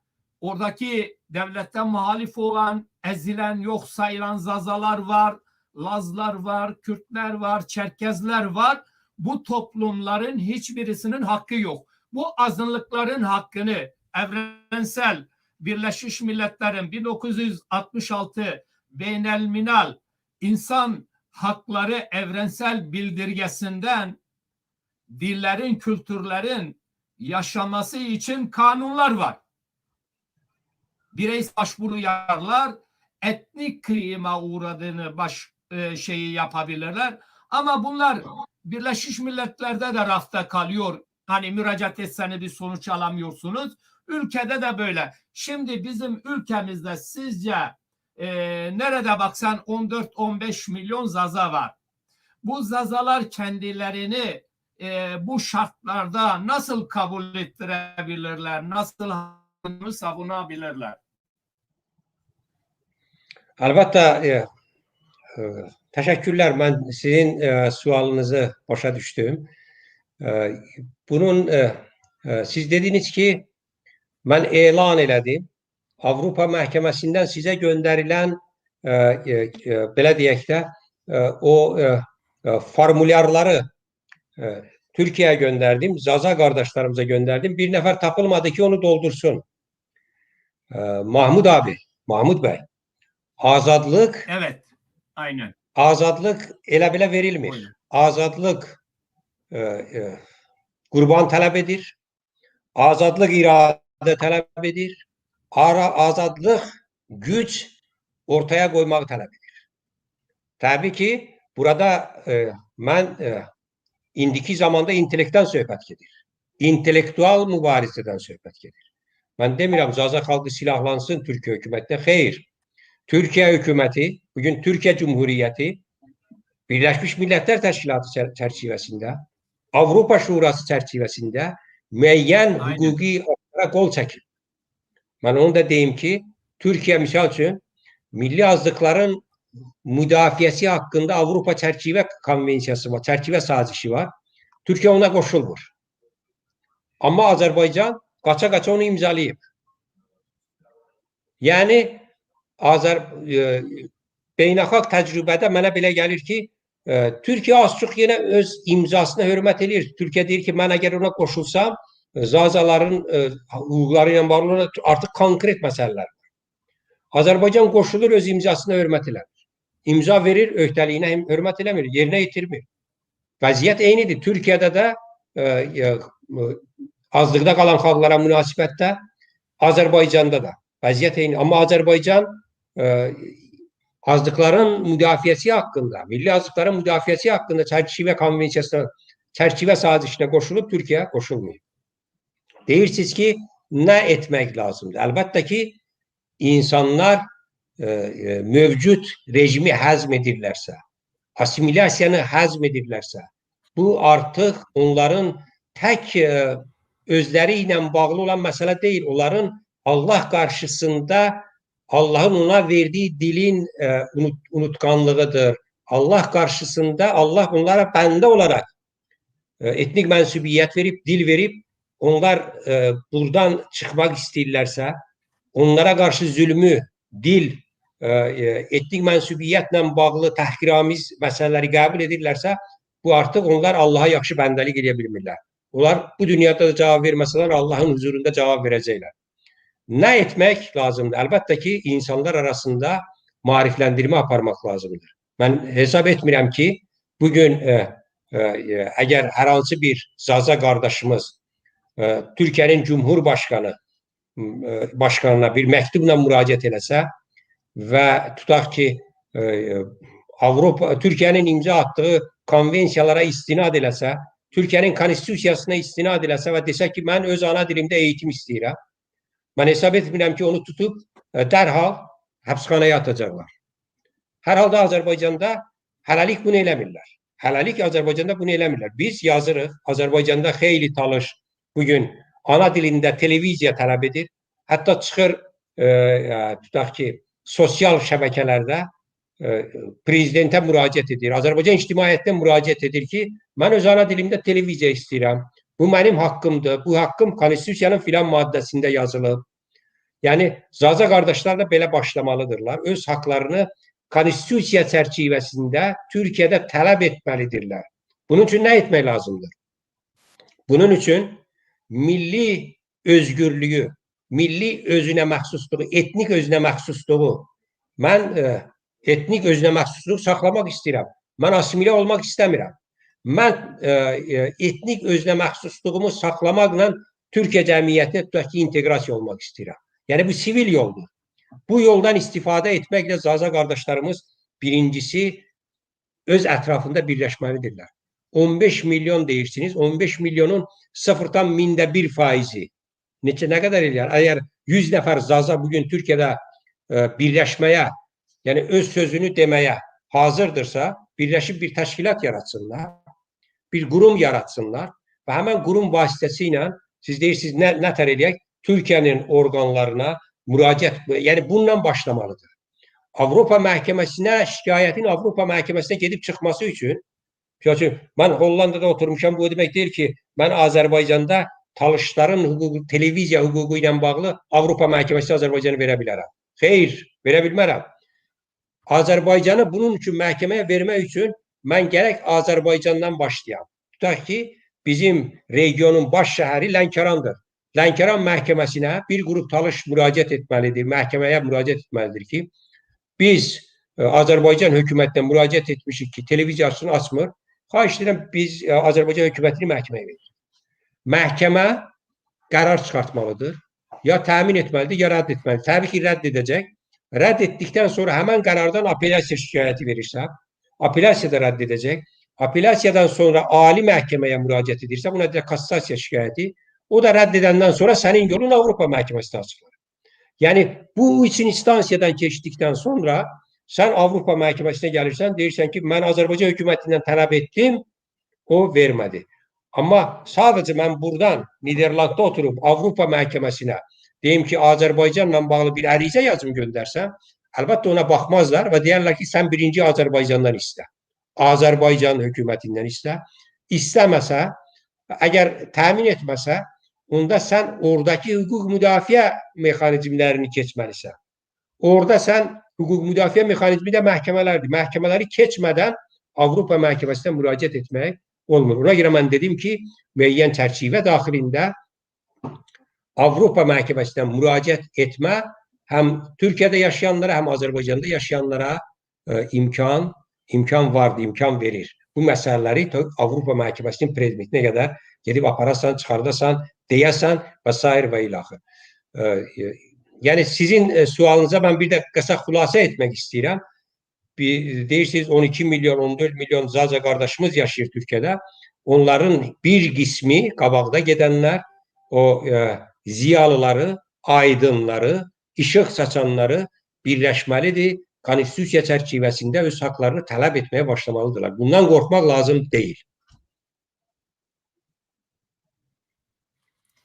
Oradaki devletten muhalif olan, ezilen, yok sayılan Zazalar var, Lazlar var, Kürtler var, Çerkezler var. Bu toplumların hiçbirisinin hakkı yok. Bu azınlıkların hakkını evrensel Birleşmiş Milletler'in 1966 Beynelminal İnsan Hakları Evrensel Bildirgesi'nden dillerin, kültürlerin yaşaması için kanunlar var. Birey başvuru yaparlar, etnik kıyıma uğradığını şeyi yapabilirler. Ama bunlar Birleşmiş Milletler'de de rafta kalıyor. Hani müracaat etseniz bir sonuç alamıyorsunuz. Ülkede de böyle. Şimdi bizim ülkemizde sizce nerede baksan 14-15 milyon Zaza var. Bu Zazalar kendilerini bu şartlarda nasıl kabul ettirebilirler? Nasıl hakkını savunabilirler? Əlbəttə, təşəkkürlər. Mən sizin sualınızı başa düşdüm. Bunun siz dediniz ki, mən elan elədim. Avropa Məhkəməsindən sizə göndərilən belə deyək də o formulyarları Türkiyəyə göndərdim, Zaza qardaşlarımıza göndərdim. Bir nəfər tapılmadı ki, onu doldursun. Mahmud abi, Mahmud bəy, azadlıq Evet, aynen. Azadlıq elə belə verilmir. Buyurun. Azadlıq qurban tələb edir. Azadlıq iradə tələb edir. Azadlıq güc ortaya qoymağı tələb edir. Təbii ki, burada mən indiki zamanda intellektdən söhbət gedir. İntellektual mübarizədən söhbət gedir. Mən demirəm Zaza xalqı silahlansın Türkiyə hökumətinə. Xeyr. Türkiyə hökuməti, bugün Türkiyə Cumhuriyyəti Birləşmiş Millətlər Təşkilatı çərçivəsində, Avropa Şurası çərçivəsində müəyyən hüquqi aktlara qol çəkir. Mən onu da deyim ki, Türkiyə misal üçün milli azlıqların müdafiəsi haqqında Avropa Çərçivə Konvensiyası var, çərçivə sazişi var. Türkiyə ona qoşulmur. Amma Azərbaycan qaça-qaça onu imzalayıb. Yəni beynəlxalq təcrübədə mənə belə gəlir ki, Türkiyə az çox yenə öz imzasına hörmət eləyir. Türkiyə deyir ki, mən əgər ona qoşulsam, Zazaların hüquqları ilə bağlı artıq konkret məsələlər var. Azərbaycan qoşulur, öz imzasına hörmət eləmir. İmza verir, öhdəliyinə hörmət eləmir, yerinə yetirmir. Vəziyyət eynidir. Türkiyədə də azlıqda qalan xalqlara münasibətdə, Azərbaycanda da vəziyyət eyni. Amma Azərbaycan azlıqların müdafiəsi haqqında, milli azlıqların müdafiəsi haqqında çərçivə konvensiyasına, çərçivə sazişinə qoşulub, Türkiyə qoşulmayıb. Deyirsiniz ki, nə etmək lazımdır? Əlbəttə ki, insanlar mövcud rejimi həzm edirlərsə, asimilyasiyanı həzm edirlərsə, bu artıq onların tək özləri ilə bağlı olan məsələ deyil. Onların Allah qarşısında Allahın ona verdiyi dilin unutqanlığıdır. Allah qarşısında Allah onlara bəndə olaraq etnik mənsubiyyət verib, dil verib, onlar buradan çıxmaq istəyirlərsə, onlara qarşı zülmü, dil, etnik mənsubiyyətlə bağlı təhqiramiz məsələləri qəbul edirlərsə, bu artıq onlar Allaha yaxşı bəndəlik edə bilmirlər. Onlar bu dünyada da cavab verməsələr, Allahın huzurunda cavab verəcəklər. Nə etmək lazımdır? Əlbəttə ki, insanlar arasında maarifləndirmə aparmaq lazımdır. Mən hesab etmirəm ki, bugün əgər hər hansı bir Zaza qardaşımız Türkiyənin Cumhurbaşqanı başqanına bir məktubla müraciət eləsə və tutaq ki, Avropa, Türkiyənin imza atdığı konvensiyalara istinad eləsə, Türkiyənin konstitusiyasına istinad eləsə və desə ki, mən öz ana dilimdə eğitim istəyirəm. Mən hesab etmirəm ki, onu tutub dərhal həbsxanaya atacaqlar. Hər halda Azərbaycanda hələlik bunu eləmirlər. Hələlik Azərbaycanda bunu eləmirlər. Biz yazırıq, Azərbaycanda xeyli talış bugün ana dilində televiziya tələb edir. Hətta çıxır, tutaq ki, sosial şəbəkələrdə prezidentə müraciət edir. Azərbaycan ictimaiyyətinə müraciət edir ki, mən öz ana dilimdə televiziya istəyirəm. Bu mənim haqqımdır. Bu haqqım konstitusiyanın filan maddəsində yazılıb. Yəni Zaza qardaşlar da belə başlamalıdırlar. Öz haqlarını konstitusiya çərçivəsində Türkiyədə tələb etməlidirlər. Bunun üçün nə etmək lazımdır? Bunun üçün milli özgürlüyü, milli özünə məxsusluğu, etnik özünə məxsusluğu, mən etnik özünə məxsusluğu saxlamaq istəyirəm. Mən asimilə olmaq istəmirəm. Mən etnik özünə məxsusluğumu saxlamaqla Türkiyə cəmiyyətinə tutaq ki, inteqrasiya olmaq istəyirəm. Yəni bu sivil yoldur. Bu yoldan istifadə etməklə Zaza qardaşlarımız birincisi öz ətrafında birləşməlidirlər. 15 milyon deyirsiniz. 15 milyonun 0,1 faizi. Neçə, nə qədər eləyər? Əgər 100 nəfər Zaza bugün Türkiyədə birləşməyə, yəni öz sözünü deməyə hazırdırsa, birləşib bir təşkilat yaratsınlar, bir qurum yaratsınlar və həmən qurum vasitəsilə siz deyirsiniz nə tər eləyək? Türkiyənin orqanlarına müraciət, yəni bununla başlamalıdır. Avropa Məhkəməsinə şikayətin Avropa Məhkəməsinə gedib çıxması üçün, misal üçün, mən Hollandada oturmuşam, bu o demək deyil ki, mən Azərbaycanda Talışların hüququ, televiziya hüququ ilə bağlı Avropa Məhkəməsinə Azərbaycanı verə bilərəm. Xeyr, verə bilmərəm. Azərbaycanı bunun üçün məhkəməyə vermək üçün mən gərək Azərbaycandan başlayam. Tutaq ki, bizim regionun baş şəhəri Lənkərandır. Lənkəran məhkəməsinə bir qrup Talış müraciət etməlidir, məhkəməyə müraciət etməlidir ki, biz Azərbaycan hökumətinə müraciət etmişik ki, televiziyasını açmır. Xahiş edirəm, biz Azərbaycan hökumətini məhkəməyə veririk. Məhkəmə qərar çıxartmalıdır. Ya təmin etməlidir, ya rədd etməlidir. Təbii ki, rədd edəcək. Rədd etdikdən sonra həmən qərardan apellyasiya şikayəti verirsə, apellyasiya da rədd edəcək. Apellyasiyadan sonra ali məhkəməyə müraciət edirsə, buna deyir kassasiya şikayəti. O da rədd edəndən sonra sənin yolun Avropa məhkəməsinə açılır. Yəni bu üç instansiyadan keçdikdən sonra sən Avropa məhkəməsinə gəlirsən, deyirsən ki, mən Azərbaycan hökumətindən tələb etdim, o vermədi. Amma sadəcə mən buradan Niderlandda oturub Avropa məhkəməsinə deyim ki, Azərbaycanla bağlı bir ərizə yazım göndərsəm, əlbəttə ona baxmazlar və deyərlər ki, sən birinci Azərbaycandan istə. Azərbaycan hökumətindən istə. İstəməsə, əgər təmin etməsə, onda sən oradakı hüquq müdafiə mexanizmlərini keçməlisən. Orada sən hüquq müdafiə mexanizmi də məhkəmələrdir. Məhkəmələri keçmədən Avropa məhkəməsinə müraciət etmək olmur. Ona görə mən dedim ki, müəyyən çərçivə daxilində Avropa məhkəməsinə müraciət etmə həm Türkiyədə yaşayanlara, həm Azərbaycanda yaşayanlara imkan vardır, imkan verir. Bu məsələləri Avropa məhkəməsinin predmetinə qədər gedib aparasan, çıxardasan, deyəsən və sair və ilaxır. Yəni sizin sualınıza mən bir də qısa xülasə etmək istəyirəm. Deyirsiniz 12 milyon, 14 milyon Zaza qardaşımız yaşayır Türkiyədə. Onların bir qismi qabaqda gedənlər, o ziyalıları, aydınları, işıq saçanları birləşməlidir. Konstitusiya çərçivəsində öz haqlarını tələb etməyə başlamalıdırlar. Bundan qorxmaq lazım deyil.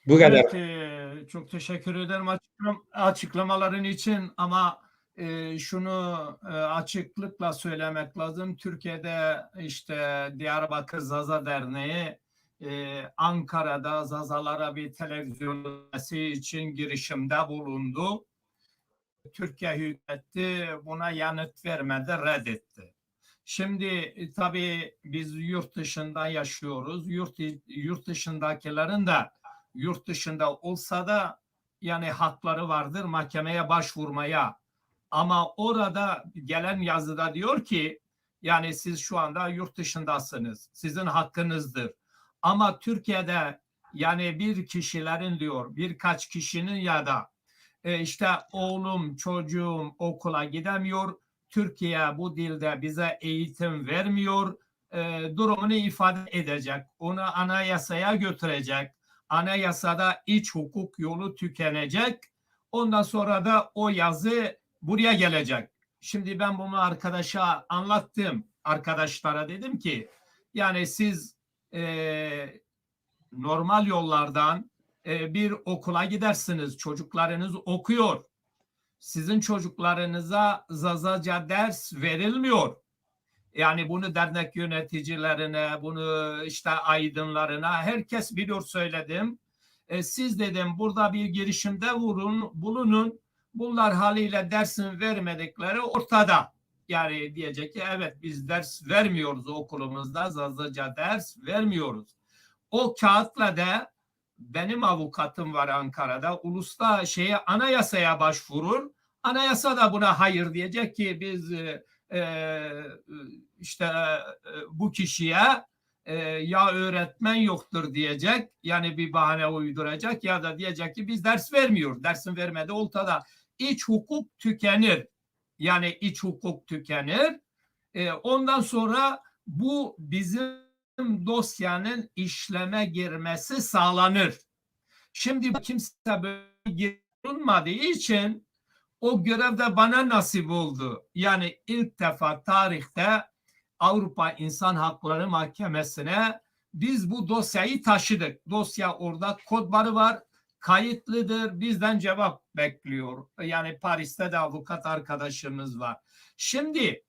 Bu qədər. Evet, çok teşekkür ederim açıklamaların için ama şunu açıklıkla söylemek lazım. Türkiye'de işte Diyarbakır Zaza Derneği Ankara'da Zazalara bir televizyon için girişimde bulundu. Türkiye hükümeti buna yanıt vermedi, reddetti. Şimdi tabii biz yurt dışında yaşıyoruz. Yurt dışındakilerin de yurt dışında olsa da yani hakları vardır mahkemeye başvurmaya. Ama orada gelen yazıda diyor ki yani siz şu anda yurt dışındasınız. Sizin hakkınızdır. Ama Türkiye'de yani bir kişilerin diyor birkaç kişinin ya da işte oğlum çocuğum okula gidemiyor. Türkiye bu dilde bize eğitim vermiyor. Durumunu ifade edecek. Onu anayasaya götürecek. Anayasada iç hukuk yolu tükenecek. Ondan sonra da o yazı buraya gelecek. Şimdi ben bunu arkadaşa anlattım. Arkadaşlara dedim ki yani siz normal yollardan bir okula gidersiniz. Çocuklarınız okuyor. Sizin çocuklarınıza Zazaca ders verilmiyor. Yani bunu dernek yöneticilerine, bunu işte aydınlarına herkes biliyor söyledim. Siz dedim burada bir girişimde bulunun. Bunlar haliyle dersin vermedikleri ortada. Yani diyecek ki evet biz ders vermiyoruz okulumuzda, Zazaca ders vermiyoruz. O kağıtla da benim avukatım var Ankara'da. Ulusta anayasaya başvurur. Anayasa da buna hayır diyecek ki biz işte bu kişiye ya öğretmen yoktur diyecek. Yani bir bahane uyduracak ya da diyecek ki biz ders vermiyor. Dersin vermedi ortada. İç hukuk tükenir. Yani iç hukuk tükenir. Ondan sonra bu bizim dosyanın işleme girmesi sağlanır. Şimdi kimse böyle bulunmadığı için o görev de bana nasip oldu. Yani ilk defa tarihte Avrupa İnsan Hakları Mahkemesi'ne biz bu dosyayı taşıdık. Dosya orada kodları var. Kayıtlıdır. Bizden cevap bekliyor. Yani Paris'te de avukat arkadaşımız var. Şimdi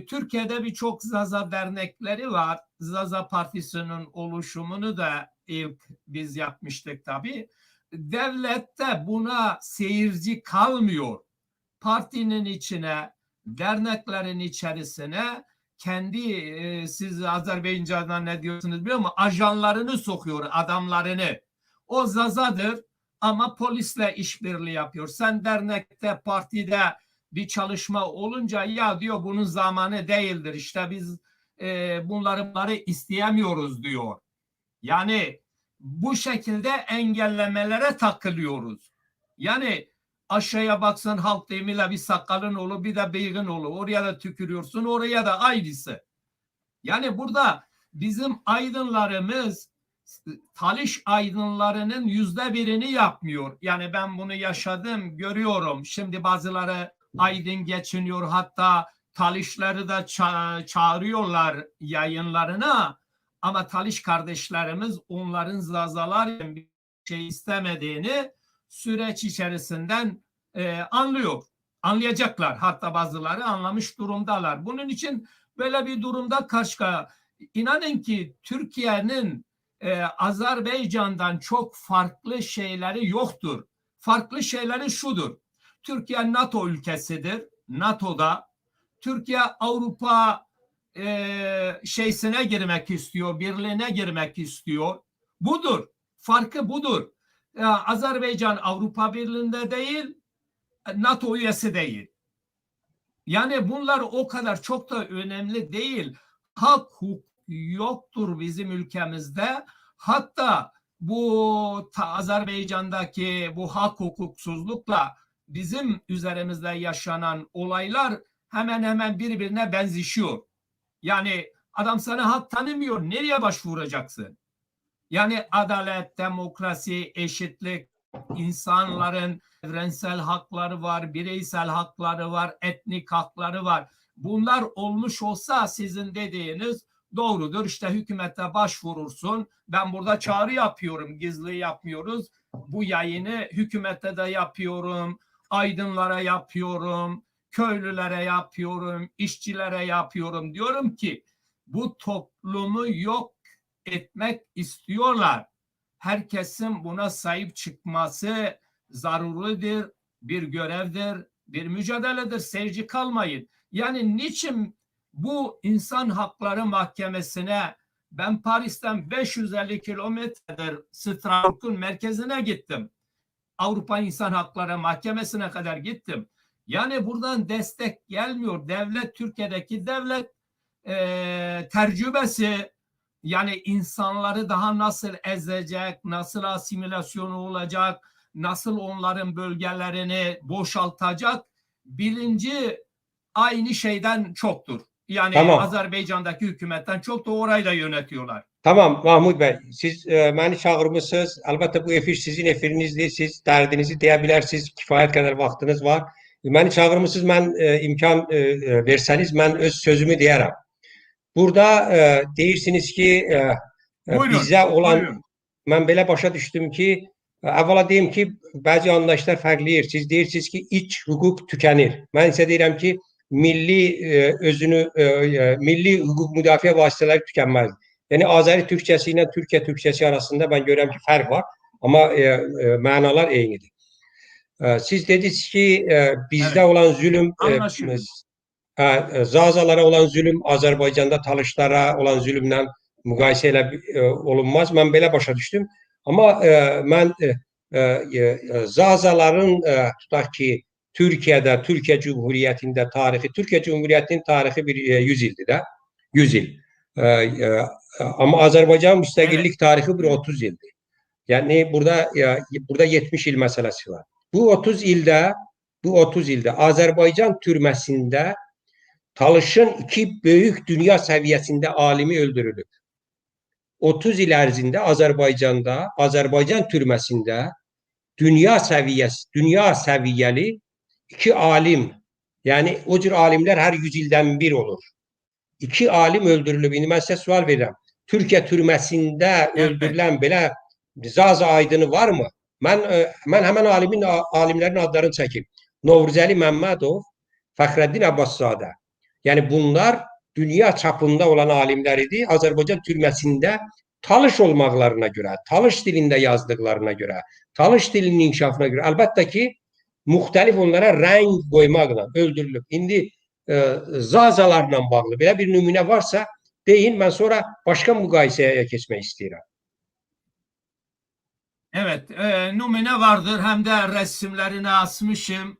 Türkiye'de birçok Zaza dernekleri var. Zaza Partisi'nin oluşumunu da ilk biz yapmıştık tabii. Devlette buna seyirci kalmıyor. Partinin içine, derneklerin içerisine kendi siz Azerbaycan'da ne diyorsunuz biliyor musun? Ajanlarını sokuyor, adamlarını. O Zazadır ama polisle işbirliği yapıyor. Sen dernekte, partide bir çalışma olunca ya diyor bunun zamanı değildir. İşte biz bunları isteyemiyoruz diyor. Yani bu şekilde engellemelere takılıyoruz. Yani aşağıya baksan halk deyimiyle bir sakalın olur bir de bıyığın olur. Oraya da tükürüyorsun, oraya da aynısı. Yani burada bizim aydınlarımız Taliş aydınlarının %1'ini yapmıyor. Yani ben bunu yaşadım, görüyorum. Şimdi bazıları aydın geçiniyor, hatta Talişleri de çağırıyorlar yayınlarına. Ama Taliş kardeşlerimiz onların Zazalar bir şey istemediğini süreç içerisinden anlıyor. Anlayacaklar. Hatta bazıları anlamış durumdalar. Bunun için böyle bir durumda karşı. İnanın ki Türkiye'nin Azerbaycan'dan çok farklı şeyleri yoktur. Farklı şeyleri şudur. Türkiye NATO ülkesidir. NATO'da. Türkiye Avrupa şeysine girmek istiyor, birliğine girmek istiyor. Budur. Farkı budur. Azerbaycan Avrupa Birliği'nde değil, NATO üyesi değil. Yani bunlar o kadar çok da önemli değil. Hak, hukuk yoktur bizim ülkemizde. Hatta bu Azerbaycan'daki bu hak hukuksuzlukla bizim üzerimizde yaşanan olaylar hemen hemen birbirine benzişiyor. Yani adam sana hak tanımıyor. Nereye başvuracaksın? Yani adalet, demokrasi, eşitlik, insanların evrensel hakları var, bireysel hakları var, etnik hakları var. Bunlar olmuş olsa sizin dediğiniz doğrudur. İşte hükümete başvurursun. Ben burada çağrı yapıyorum, gizli yapmıyoruz. Bu yayını hükümete de yapıyorum, aydınlara yapıyorum, köylülere yapıyorum, işçilere yapıyorum. Diyorum ki bu toplumu yok etmek istiyorlar. Herkesin buna sahip çıkması zaruridir, bir görevdir, bir mücadeledir. Seyirci kalmayın. Yani niçin bu insan hakları mahkemesine ben Paris'ten 550 kilometredir Strasbourg'un merkezine gittim. Avrupa İnsan Hakları Mahkemesi'ne kadar gittim. Yani buradan destek gelmiyor. Devlet, Türkiye'deki devlet tecrübesi, yani insanları daha nasıl ezecek, nasıl asimilasyonu olacak, nasıl onların bölgelerini boşaltacak bilinci aynı şeyden çoktur. Yani Tamam. Azerbaycan'daki hükümetten çok da orayı da yönetiyorlar. Tamam Mahmud bəy, siz məni çağırmısınız. Əlbəttə bu efir sizin efirinizdir. Siz dərdinizi deyə bilərsiniz. Kifayət qədər vaxtınız var. Məni çağırmısınız, mən imkan versəniz mən öz sözümü deyərəm. Burada deyirsiniz ki, Buyurun, bizə olan, buyurun. Mən belə başa düşdüm ki, əvvəla deyim ki, bəzi anlayışlar fərqliyir. Siz deyirsiniz ki, iç hüquq tükənir. Mən isə deyirəm ki, milli özünü milli hüquq müdafiə vasitələri tükənməzdir. Yəni Azəri türkçəsi ilə Türkiyə türkçəsi arasında mən görürəm ki, fərq var, amma mənalar eynidir. Siz dediniz ki, bizdə Evet. olan zülüm, Anlaşıldı. Zazalara olan zülüm Azərbaycanda Talışlara olan zülümlə müqayisə elə olunmaz. Mən belə başa düşdüm. Amma mən Zazaların tutaq ki, Türkiyədə, Türkiyə Cümhuriyyətində tarixi, Türkiyə Cümhuriyyətinin tarixi bir 100 ildir də, 100 il. Amma Azərbaycan müstəqillik tarixi bir 30 ildir. Yəni burada 70 il məsələsi var. Bu 30 ildə, bu 30 ildə Azərbaycan türməsində Talışın iki böyük dünya səviyyəsində alimi öldürülüb. 30 il ərzində Azərbaycanda, Azərbaycan türməsində dünya səviyyəsi, dünya səviyyəli iki alim, yəni o cür alimlər hər 100 ildən bir olur. İki alim öldürülüb. İndi mən sizə sual verirəm. Türkiyə türməsində öldürülən belə Zaza aydını varmı? Mən həmən alimlərin adlarını çəkim. Novruzəli Məmmədov, Fəxrəddin Abbaszadə. Yəni bunlar dünya çapında olan alimlər idi. Azərbaycan türməsində Talış olmaqlarına görə, Talış dilində yazdıqlarına görə, Talış dilinin inkişafına görə əlbəttə ki, müxtəlif onlara rəng qoymaqla öldürülüb. İndi Zazalarla bağlı belə bir nümunə varsa deyin, mən sonra başqa müqayisəyə keçmək istəyirəm. Evet, numune vardır. Hem de resimlerini asmışım.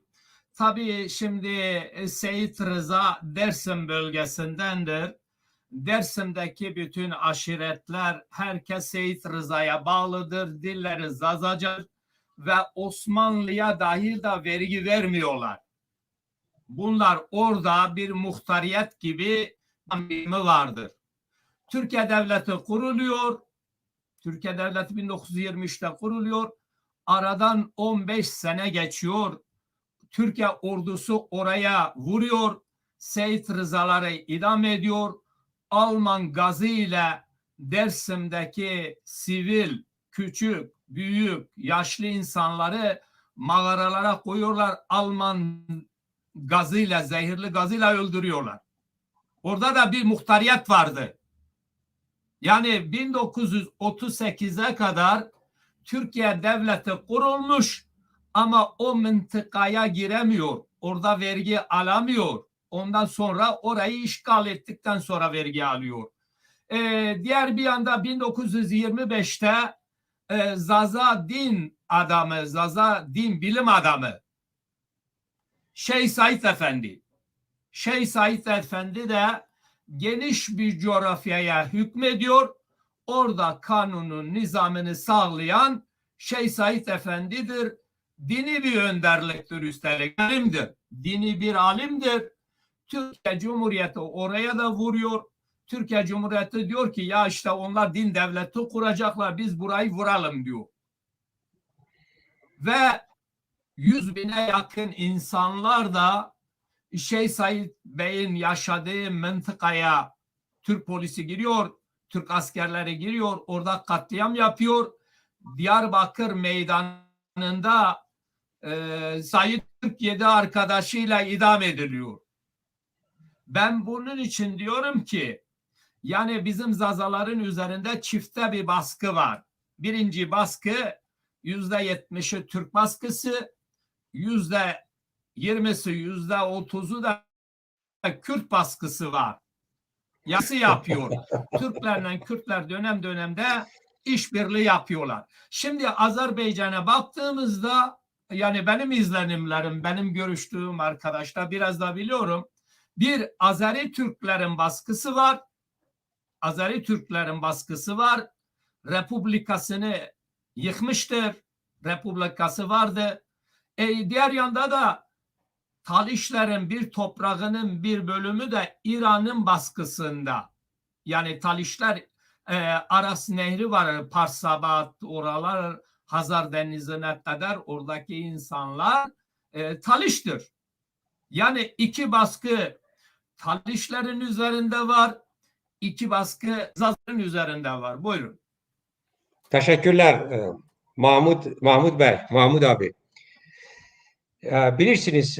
Tabii şimdi Seyit Rıza Dersim bölgesindendir. Dersim'deki bütün aşiretler herkes Seyit Rıza'ya bağlıdır. Dilleri Zazaca ve Osmanlı'ya dahi da vergi vermiyorlar. Bunlar orada bir muhtariyet gibi birimi vardır. Türkiye Devleti kuruluyor. Türkiye Devleti 1923'te kuruluyor. Aradan 15 sene geçiyor. Türkiye ordusu oraya vuruyor. Seyit Rızaları idam ediyor. Alman gazı ile Dersim'deki sivil, küçük, büyük, yaşlı insanları mağaralara koyuyorlar. Alman gazıyla, zehirli gazıyla öldürüyorlar. Orada da bir muhtariyet vardı. Yani 1938'e kadar Türkiye devleti kurulmuş ama o mıntıkaya giremiyor. Orada vergi alamıyor. Ondan sonra orayı işgal ettikten sonra vergi alıyor. Diğer bir yanda 1925'te Zaza din adamı, Zaza din bilim adamı Şeyh Said Efendi. Şeyh Said Efendi de geniş bir coğrafyaya hükmediyor. Orada kanunun nizamını sağlayan Şeyh Said Efendi'dir. Dini bir önderliktir üstelik. Alimdir. Dini bir alimdir. Türkiye Cumhuriyeti oraya da vuruyor. Türkiye Cumhuriyeti diyor ki ya işte onlar din devleti kuracaklar, biz burayı vuralım diyor. Ve 100.000'e yakın insanlar da Şeyh Said Bey'in yaşadığı mıntıkaya Türk polisi giriyor, Türk askerleri giriyor, orada katliam yapıyor. Diyarbakır meydanında Said Türk 7 arkadaşıyla idam ediliyor. Ben bunun için diyorum ki yani bizim Zazaların üzerinde çifte bir baskı var. Birinci baskı %70'i Türk baskısı, %20'si, %30'u da Kürt baskısı var. Yası yapıyor. Türklerle Kürtler dönem dönemde işbirliği yapıyorlar. Şimdi Azerbaycan'a baktığımızda yani benim izlenimlerim, benim görüştüğüm arkadaşlar biraz da biliyorum. Bir Azeri Türklerin baskısı var. Azeri Türklerin baskısı var. Republikasını yıkmıştır. Republikası vardı. Diğer yanda da Talişlerin bir toprağının bir bölümü de İran'ın baskısında. Yani Talişler Aras Nehri var. Parsabat oralar Hazar Denizi'ne kadar oradaki insanlar Taliş'tir. Yani iki baskı Talişlerin üzerinde var. İki baskı Zazların üzerinde var. Buyurun. Təşəkkürlər Mahmud bəy, Mahmud abi. Bilirsiniz,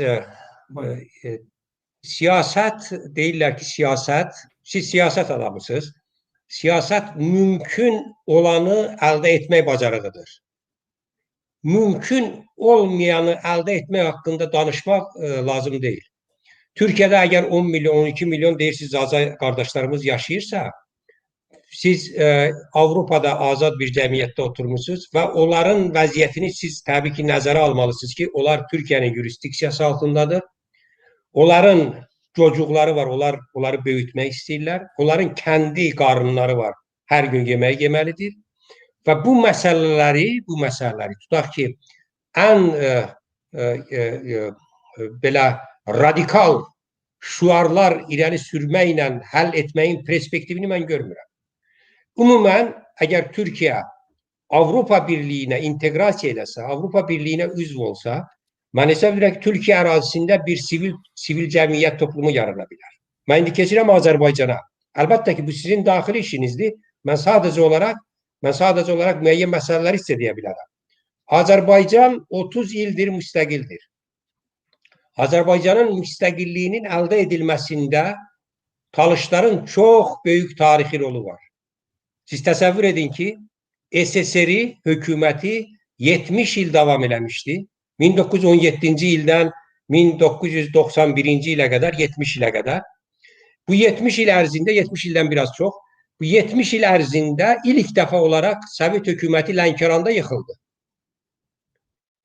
siyasət deyirlər ki, siyasət, siz siyasət adamısınız. Siyasət mümkün olanı əldə etmək bacarığıdır. Mümkün olmayanı əldə etmək haqqında danışmaq lazım deyil. Türkiyədə əgər 10 milyon, 12 milyon deyirsiniz Zaza qardaşlarımız yaşayırsa, siz Avropada azad bir cəmiyyətdə oturmuşsunuz və onların vəziyyətini siz təbii ki nəzərə almalısınız ki, onlar Türkiyənin yurisdiksiyası altındadır. Onların çocuqları var, onlar onları böyütmək istəyirlər. Onların kəndi qarınları var, hər gün yemək yeməlidir. Və bu məsələləri tutaq ki, ən belə radikal şüarlar irəli sürməklə həll etməyin perspektivini mən görmürəm. Ümumən, əgər Türkiyə Avropa Birliyinə inteqrasiya eləsə, Avropa Birliyinə üzv olsa, mən hesab edirəm ki, Türkiyə ərazisində bir sivil cəmiyyət toplumu yarana bilər. Mən indi keçirəm Azərbaycana. Əlbəttə ki, bu sizin daxili işinizdir. Mən sadəcə olaraq müəyyən məsələləri hiss edə bilərəm. Azərbaycan 30 ildir müstəqildir. Azərbaycanın müstəqilliyinin əldə edilməsində Talışların çox böyük tarixi rolu var. Siz təsəvvür edin ki, SSR hökuməti 70 il davam eləmişdi. 1917-ci ildən 1991-ci ilə qədər, 70 ilə qədər. Bu 70 il ərzində, 70 ildən biraz çox, bu 70 il ərzində ilk dəfə olaraq Sovet hökuməti Lənkəranda yıxıldı.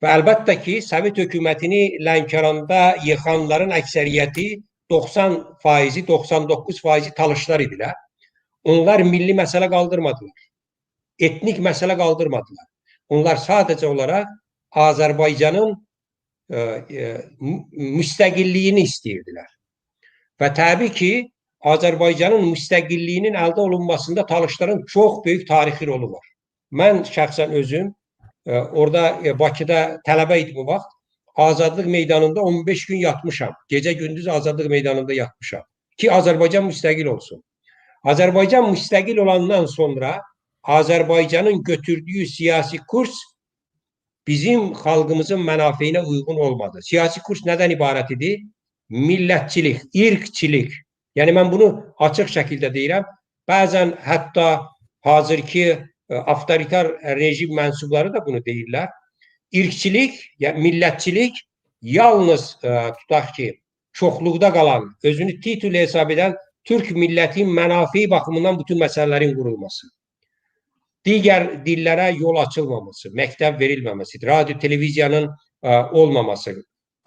Və əlbəttə ki, Sovet hökumətini Lənkəranda yıxanların əksəriyyəti 90%, 99% talışlar idilər. Onlar milli məsələ qaldırmadılar. Etnik məsələ qaldırmadılar. Onlar sadəcə olaraq Azərbaycanın müstəqilliyini istəyirdilər. Və təbii ki, Azərbaycanın müstəqilliyinin əldə olunmasında talışların çox böyük tarixi rolu var. Mən şəxsən özüm orada Bakıda tələbə idim o vaxt. Azadlıq meydanında 15 gün yatmışam. Gecə gündüz Azadlıq meydanında yatmışam. Ki Azərbaycan müstəqil olsun. Azərbaycan müstəqil olandan sonra Azərbaycanın götürdüyü siyasi kurs bizim xalqımızın mənafeyinə uyğun olmadı. Siyasi kurs nədən ibarət idi? Millətçilik, irqçilik. Yəni mən bunu açıq şəkildə deyirəm. Bəzən hətta hazırki avtoritar rejim mənsubları da bunu deyirlər. İrqçilik, yəni millətçilik yalnız tutaq ki, çoxluqda qalan, özünü titul hesab edən Türk millətinin mənafeyi baxımından bütün məsələlərin qurulması. Digər dillərə yol açılmaması, məktəb verilməməsi, radio, televiziyanın olmaması,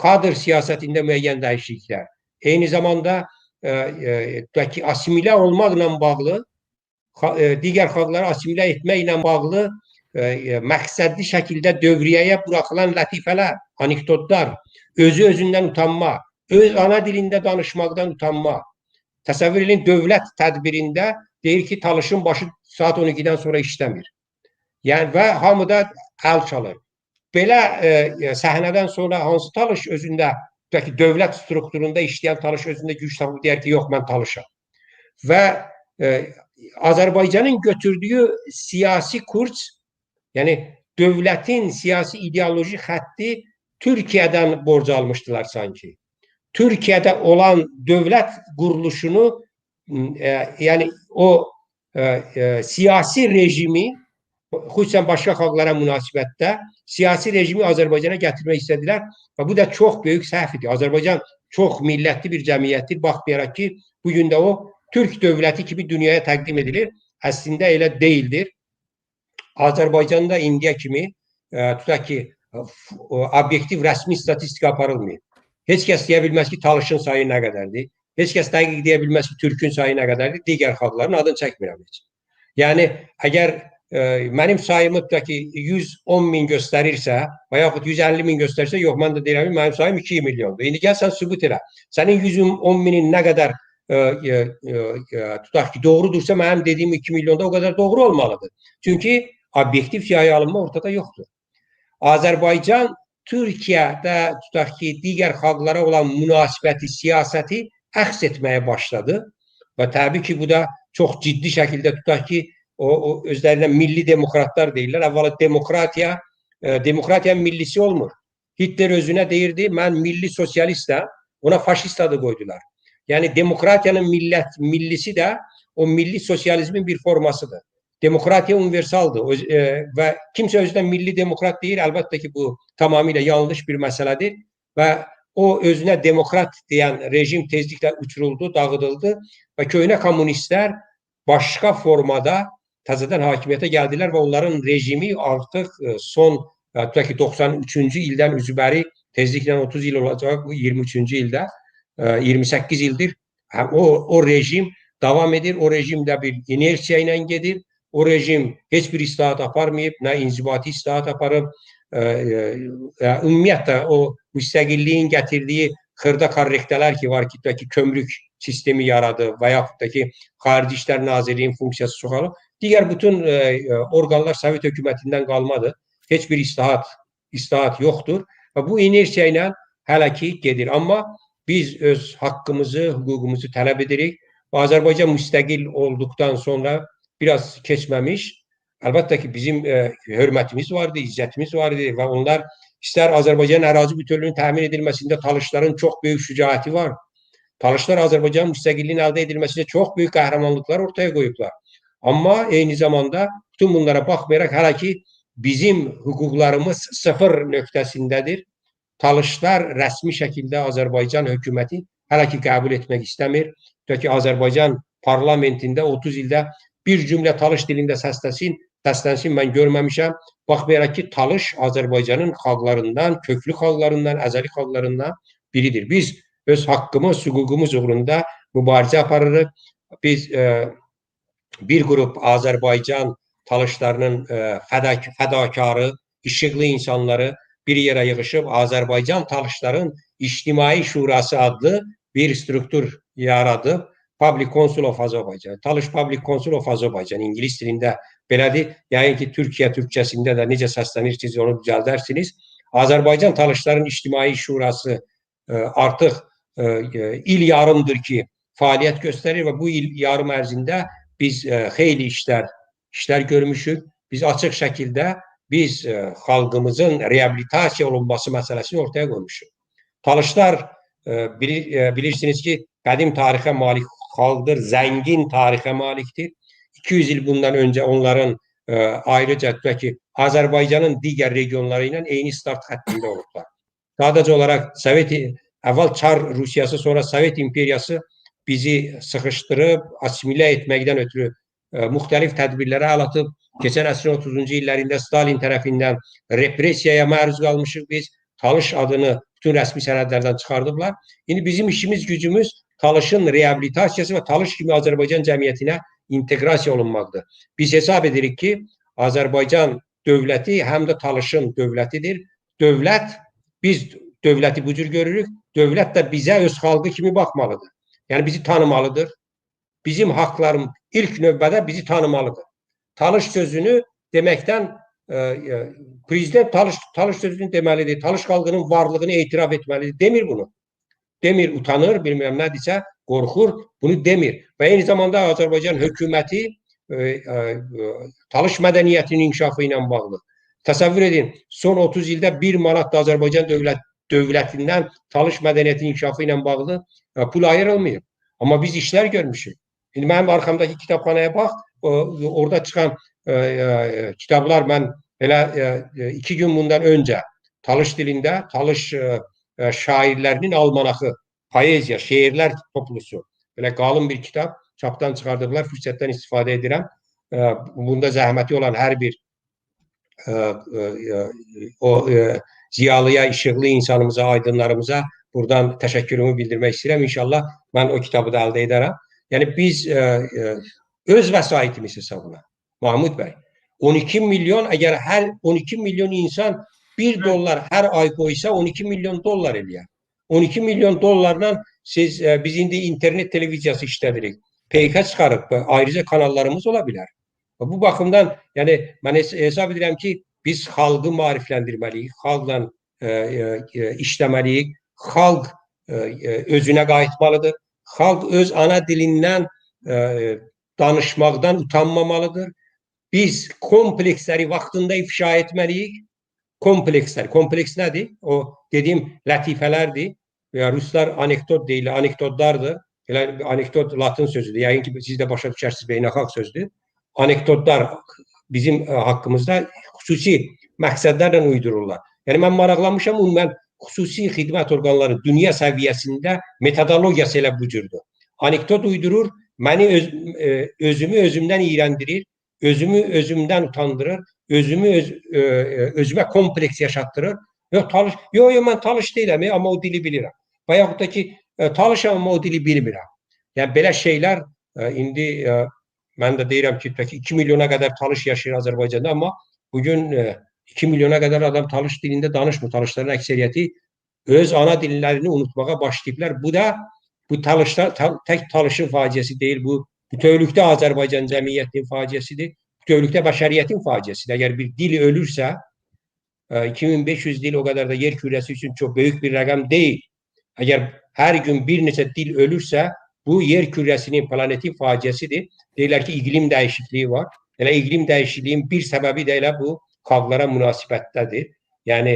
kadr siyasətində müəyyən dəyişikliklər. Eyni zamanda tutaq ki, asimilə olmaqla bağlı, digər xalqları asimilə etməklə bağlı məqsədli şəkildə dövriyyəyə buraxılan lətifələr, anekdotlar, özü özündən utanma, öz ana dilində danışmaqdan utanma. Təsəvvür edin, dövlət tədbirində deyir ki, Talışın başı saat 12-dən sonra işləmir. Yəni və hamı da əl çalır. Belə səhnədən sonra hansı Talış özündə, tutaq ki, dövlət strukturunda işləyən Talış özündə güc tapıb deyər ki, yox, mən Talışam. Və Azərbaycanın götürdüyü siyasi kurs, yəni dövlətin siyasi ideoloji xətti Türkiyədən borc almışdılar sanki. Türkiyədə olan dövlət quruluşunu, yəni o siyasi rejimi, xüsusən başqa xalqlara münasibətdə siyasi rejimi Azərbaycana gətirmək istədilər və bu da çox böyük səhv idi. Azərbaycan çox millətli bir cəmiyyətdir. Baxmayaraq ki, bugün də o Türk dövləti kimi dünyaya təqdim edilir. Əslində elə deyildir. Azərbaycanda indiyə kimi tutaq ki, obyektiv rəsmi statistika aparılmayıb. Heç kəs deyə bilməz ki, Talışın sayı nə qədərdir. Heç kəs dəqiq deyə bilməz ki, Türkün sayı nə qədərdir. Digər xalqların adını çəkmirəm heç. Yəni, əgər mənim sayımı tutaq ki, 110 min göstərirsə və yaxud 150 min göstərirsə, yox, mən də deyirəm ki, mənim sayım 2 milyondur. İndi gəl sən sübut elə. Sənin 110 minin nə qədər tutaq ki, doğrudursa, mənim dediyim 2 milyonda o qədər doğru olmalıdır. Çünki obyektiv siyahıya alınma ortada yoxdur. Azərbaycan Türkiyədə tutaq ki, digər xalqlara olan münasibəti, siyasəti əks etməyə başladı və təbii ki, bu da çox ciddi şəkildə tutaq ki, o özlərinə milli demokratlar deyirlər. Əvvəla demokratiya, demokratiyanın millisi olmur. Hitler özünə deyirdi, mən milli sosialistəm, ona faşist adı qoydular. Yəni demokratiyanın millisi də o milli sosializmin bir formasıdır. Demokratiya universaldır və kimsə özünə milli demokrat deyir, əlbəttə ki, bu tamamilə yanlış bir məsələdir və o özünə demokrat deyən rejim tezliklə uçuruldu, dağıdıldı və köhnə kommunistlər başqa formada təzədən hakimiyyətə gəldilər və onların rejimi artıq son, tutaq ki, 93-cü ildən üzbəri tezliklə 30 il olacaq, bu 23-cü ildə, 28 ildir o rejim davam edir, o rejim də bir inersiya ilə gedir. O rejim heç bir islahat aparmayıb, nə inzibati islahat aparıb, ümumiyyətlə o müstəqilliyin gətirdiyi xırda korrektələr ki var ki, tutaq ki, kömrük sistemi yaradı və yaxud da ki, Xarici İşlər Nazirliyinin funksiyası çoxalıb. Digər bütün orqanlar Sovet hökumətindən qalmadır. Heç bir islahat yoxdur və bu inersiya ilə hələ ki gedir. Amma biz öz haqqımızı, hüququmuzu tələb edirik və Azərbaycan müstəqil olduqdan sonra biraz keçməmiş, Əlbəttə ki, bizim hörmətimiz vardı, izzətimiz vardı və onlar istər Azərbaycan ərazi bütövlüyünün təmin edilməsində Talışların çox böyük şücaəti var. Talışlar Azərbaycan müstəqilliyinin əldə edilməsində çox böyük qəhrəmanlıqlar ortaya qoyublar. Amma eyni zamanda bütün bunlara baxmayaraq hələ ki bizim hüquqlarımız sıfır nöqtəsindədir. Talışlar rəsmi şəkildə Azərbaycan hökuməti hələ ki qəbul etmək istəmir. Tutaq ki, Azərbaycan parlamentində 30 ildə bir cümlə Talış dilində səslənsin mən görməmişəm. Baxmayaraq ki, Talış Azərbaycanın xalqlarından, köklü xalqlarından, əzəli xalqlarından biridir. Biz öz haqqımız, hüququmuz uğrunda mübarizə aparırıq. Biz bir qrup Azərbaycan Talışlarının fədakarı, işıqlı insanları bir yerə yığışıb Azərbaycan Talışların İctimai Şurası adlı bir struktur yaradıb. Public Council of Azerbaijan, Talış Public Council of Azerbaijan İngilis dilində belədir. Yəqin ki, Türkiyə türkçəsində də necə səslənirsiniz, onu düzəldərsiniz. Azərbaycan Talışların İctimai Şurası artıq il yarımdır ki, fəaliyyət göstərir və bu il yarım ərzində biz xeyli işlər görmüşük. Biz açıq şəkildə xalqımızın reabilitasiya olunması məsələsini ortaya qoymuşuq. Talışlar bilirsiniz ki, qədim tarixə malik xalqdır, zəngin tarixə malikdir. 200 il bundan öncə onların ayrıca tutaq ki, Azərbaycanın digər regionları ilə eyni start xəttində olublar. Sadəcə olaraq Sovet əvvəl Çar Rusiyası, sonra Sovet imperiyası bizi sıxışdırıb, assimilə etməkdən ötürü müxtəlif tədbirlərə əl atıb. Keçən əsrin 30-cu illərində Stalin tərəfindən repressiyaya məruz qalmışıq biz. Talış adını bütün rəsmi sənədlərdən çıxardıblar. İndi bizim işimiz, gücümüz Talışın reabilitasiyası və Talış kimi Azərbaycan cəmiyyətinə inteqrasiya olunmaqdır. Biz hesab edirik ki, Azərbaycan dövləti həm də Talışın dövlətidir. Dövlət, biz dövləti bu cür görürük. Dövlət də bizə öz xalqı kimi baxmalıdır. Yəni bizi tanımalıdır. Bizim haqlarım ilk növbədə bizi tanımalıdır. Talış sözünü deməkdən prezident Talış sözünü deməlidir. Talış xalqının varlığını etiraf etməlidir. Demir bunu. Demir, utanır, bilmirəm nədirsə, qorxur, bunu demir. Və eyni zamanda Azərbaycan hökuməti Talış mədəniyyətinin inkişafı ilə bağlı. Təsəvvür edin, son 30 ildə 1 manat da Azərbaycan dövlətindən Talış mədəniyyətinin inkişafı ilə bağlı pul ayrılmayıb. Amma biz işlər görmüşük. İndi mənim arxamdakı kitabxanaya bax, orada çıxan kitablar mən elə 2 gün bundan öncə Talış dilində Talış şairlərinin almanaxı, poeziya, şeirlər toplusu. Belə qalın bir kitab çapdan çıxardıblar. Fürsətdən istifadə edirəm. Bunda zəhməti olan hər bir o ziyalıya, işıqlı insanımıza, aydınlarımıza buradan təşəkkürümü bildirmək istəyirəm. İnşallah mən o kitabı da əldə edərəm. Yəni biz öz vəsaitimiz hesabına, Mahmud bəy, 12 milyon, əgər hər 12 milyon insan 1 dollar hər ay qoysa 12 milyon dollar eləyər. 12 milyon dollarla siz biz indi internet televiziyası işlədirik. PK çıxarıb, ayrıca kanallarımız ola bilər. Bu baxımdan yəni mən hesab edirəm ki, biz xalqı maarifləndirməliyik, xalqla işləməliyik. Xalq özünə qayıtmalıdır. Xalq öz ana dilindən danışmaqdan utanmamalıdır. Biz kompleksləri vaxtında ifşa etməliyik. Komplekslər. Kompleks nədir? O dediyim lətifələrdir. Ya ruslar anekdot deyirlər, anekdotlardır. Elə anekdot latın sözüdür. Yəqin ki, siz də başa düşərsiniz, beynəlxalq sözdür. Anekdotlar bizim haqqımızda xüsusi məqsədlərlə uydururlar. Yəni mən maraqlanmışam, ümumən xüsusi xidmət orqanları dünya səviyyəsində metodologiyası elə bu cürdür. Anekdot uydurur, məni özümü özümdən iyrəndirir, özümü özümdən utandırır, özümü özümə kompleks yaşatdırır. Yox, Talış, yox, yox, mən Talış deyiləm, amma o dili bilirəm. Və yaxud da ki, Talışam, amma o dili bilmirəm. Yəni belə şeylər indi mən də deyirəm ki, tutaq ki, 2 milyona qədər Talış yaşayır Azərbaycanda, amma bugün 2 milyona qədər adam Talış dilində danışmır. Talışların əksəriyyəti öz ana dillərini unutmağa başlayıblar. Bu da bu Talışlar tək Talışın faciəsi deyil, bu bütövlükdə Azərbaycan cəmiyyətinin faciəsidir. Bütövlükdə bəşəriyyətin faciəsidir. Əgər bir dil ölürsə, 2500 dil o qədər də yer kürəsi üçün çox böyük bir rəqəm deyil. Əgər hər gün bir neçə dil ölürsə, bu yer kürəsinin, planetin faciəsidir. Deyirlər ki, iqlim dəyişikliyi var. Elə iqlim dəyişikliyinin bir səbəbi də elə bu xalqlara münasibətdədir. Yəni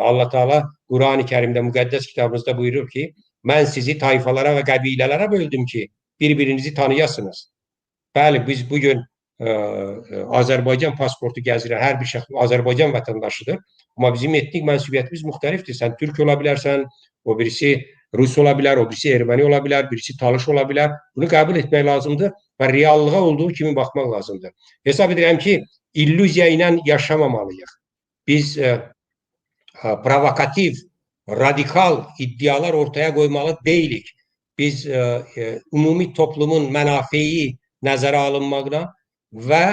Allah Teala Qurani Kərimdə, müqəddəs kitabımızda buyurur ki, mən sizi tayfalara və qəbilələrə böldüm ki, bir-birinizi tanıyasınız. Bəli, biz bugün Azərbaycan pasportu gəzirən hər bir şəxs Azərbaycan vətəndaşıdır. Amma bizim etnik mənsubiyyətimiz müxtəlifdir. Sən türk ola bilərsən, o birisi rus ola bilər, o birisi erməni ola bilər, birisi talış ola bilər. Bunu qəbul etmək lazımdır və reallığa olduğu kimi baxmaq lazımdır. Hesab edirəm ki, illüziya ilə yaşamamalıyıq. Biz provokativ, radikal iddialar ortaya qoymalı deyilik. Biz ümumi toplumun mənafeyi nəzərə alınmaqla və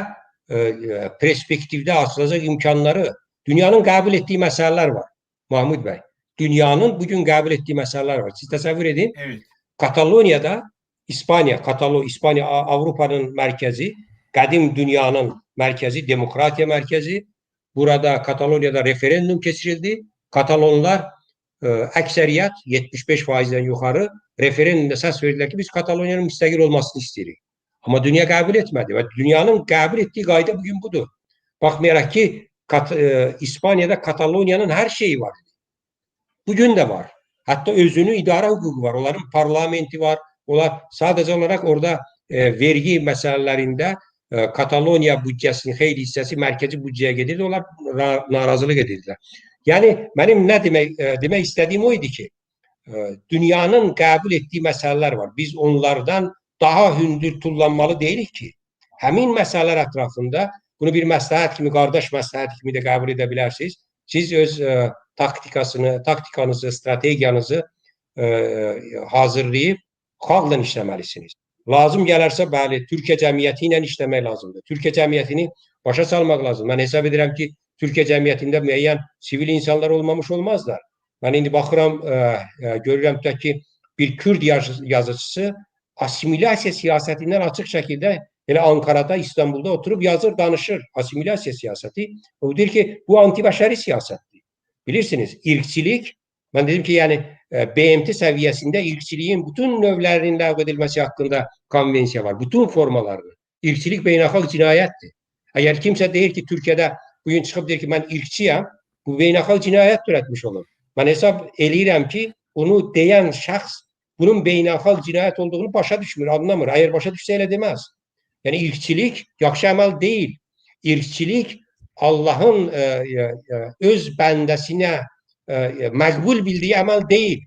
perspektivdə açılacaq imkanları, dünyanın qəbul etdiyi məsələlər var, Mahmud bəy. Dünyanın bugün qəbul etdiyi məsələlər var. Siz təsəvvür edin. Evet. Kataloniyada İspaniya, İspaniya Avropanın mərkəzi, qədim dünyanın mərkəzi, demokratiya mərkəzi. Burada Kataloniyada referendum keçirildi. Katalonlar əksəriyyət 75%-dən yuxarı referendumda səs verdilər ki, biz Kataloniyanın müstəqil olmasını istəyirik. Amma dünya qəbul etmədi və dünyanın qəbul etdiyi qayda bugün budur. Baxmayaraq ki, İspaniyada Kataloniyanın hər şeyi var. Bugün də var. Hətta özünü idarə hüququ var. Onların parlamenti var. Onlar sadəcə olaraq orada vergi məsələlərində Kataloniya büdcəsinin xeyli hissəsi mərkəzi büdcəyə gedirdi. Onlar narazılıq edirdilər. Yəni mənim nə demək istədiyim o idi ki, dünyanın qəbul etdiyi məsələlər var. Biz onlardan daha hündür tullanmalı deyilik ki, həmin məsələlər ətrafında bunu bir məsləhət kimi, qardaş məsləhəti kimi də qəbul edə bilərsiniz. Siz öz taktikanızı, strategiyanızı hazırlayıb xalqla işləməlisiniz. Lazım gələrsə, bəli, Türkiyə cəmiyyəti ilə işləmək lazımdır. Türkiyə cəmiyyətini başa salmaq lazımdır. Mən hesab edirəm ki, Türkiyə cəmiyyətində müəyyən sivil insanlar olmamış olmazlar. Mən indi baxıram, görürəm tutaq ki, bir Kürd yazıçısı asimilyasiya siyasətindən açıq şəkildə elə Ankara'da, İstanbul'da oturub yazır, danışır. Asimilyasiya siyasəti. O deyir ki, bu antibəşəri siyasətdir. Bilirsiniz, irqçilik, mən dedim ki, yəni BMT səviyyəsində irqçiliyin bütün növlərinin ləğv edilməsi haqqında konvensiya var. Bütün formalarını. İrqçilik beynəlxalq cinayətdir. Əgər kimsə deyir ki, Türkiyədə bugün çıxıb deyir ki, mən irqçiyəm, bu beynəlxalq cinayət törətmiş olur. Mən hesab eləyirəm ki, bunu deyən şəxs bunun beynəlxalq cinayət olduğunu başa düşmür, anlamır. Əgər başa düşsə elə deməz. Yəni irqçilik yaxşı əməl deyil. İrqçilik Allahın öz bəndəsinə məqbul bildiyi əməl deyil.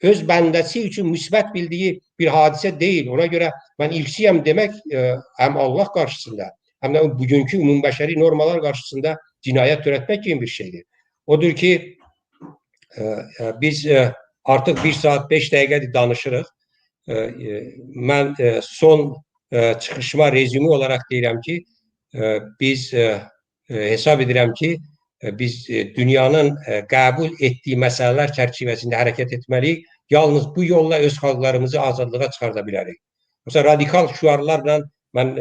Öz bəndəsi üçün müsbət bildiyi bir hadisə deyil. Ona görə mən irqçiyəm demək həm Allah qarşısında, həm də bugünkü ümumbəşəri normalar qarşısında cinayət törətmək kimi bir şeydir. Odur ki, biz artıq 1 saat 5 dəqiqədir danışırıq. Mən son çıxışıma rezümü olaraq deyirəm ki, biz hesab edirəm ki, biz dünyanın qəbul etdiyi məsələlər çərçivəsində hərəkət etməliyik. Yalnız bu yolla öz xalqlarımızı azadlığa çıxarda bilərik. Yoxsa radikal şüarlarla mən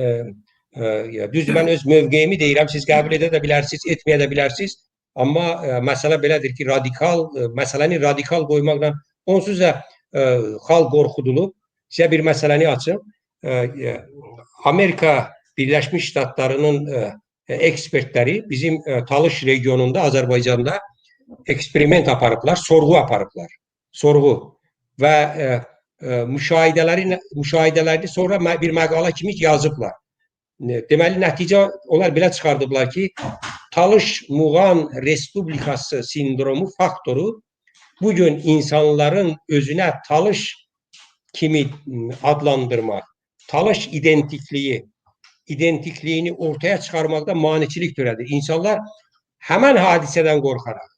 düzdür, mən öz mövqeyimi deyirəm, siz qəbul edə də bilərsiniz, etməyə də bilərsiniz. Amma məsələ belədir ki, radikal məsələni radikal qoymaqla onsuz da xalq qorxudulub. Sizə bir məsələni açım. Amerika Birləşmiş Ştatlarının ekspertləri bizim Talış regionunda, Azərbaycanda eksperiment aparıblar, sorğu aparıblar. Sorğu və müşahidələrini sonra bir məqalə kimi yazıblar. Deməli, nəticə onlar belə çıxardıblar ki, Talış Muğan Respublikası sindromu faktoru bugün insanların özünə Talış kimi adlandırmaq, Talış identikliyini ortaya çıxarmaqda maneçilik törədir. İnsanlar həmən hadisədən qorxaraq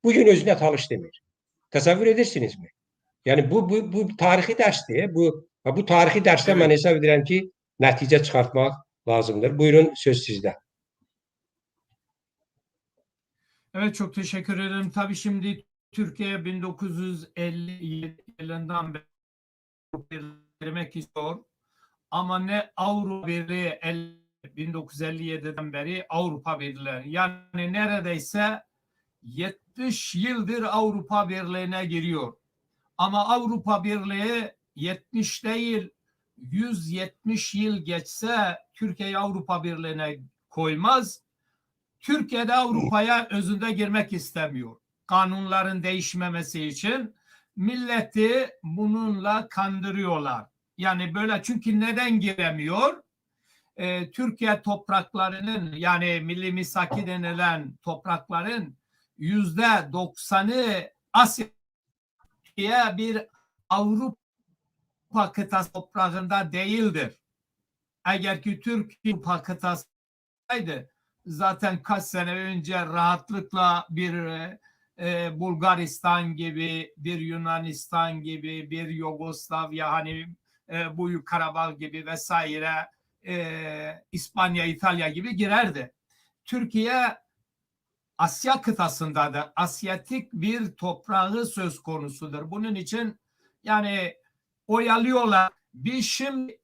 bugün özünə Talış demir. Təsəvvür edirsinizmi? Yəni bu tarixi dərsdir. Bu tarixi dərsdə mən hesab edirəm ki, nəticə çıxartmaq lazımdır. Buyurun, söz sizdə. Evet, çok teşekkür ederim. Tabii şimdi Türkiye 1957 yılından beri girmek istiyor. Ama ne Avrupa Birliği 1957'den beri Avrupa Birliği, yani neredeyse 70 yıldır Avrupa Birliği'ne giriyor. Ama Avrupa Birliği 70 değil 170 yıl geçse Türkiye'yi Avrupa Birliği'ne koymaz. Türkiye de Avrupa'ya özünde girmek istemiyor. Kanunların değişmemesi için milleti bununla kandırıyorlar. Yani böyle, çünkü neden giremiyor? Türkiye topraklarının, yani Milli Misaki denilen toprakların %90'ı Asya'ya bir Avrupa kıtası toprağında değildir. Eğer ki Türkiye Avrupa kıtasıydı, zaten kaç sene önce rahatlıkla bir Bulgaristan gibi, bir Yunanistan gibi, bir Yugoslavya, hani bu Karabağ gibi vesaire, İspanya, İtalya gibi girerdi. Türkiye Asya kıtasında da Asyatik bir toprağı söz konusudur. Bunun için yani oyalıyorlar. Biz şimdi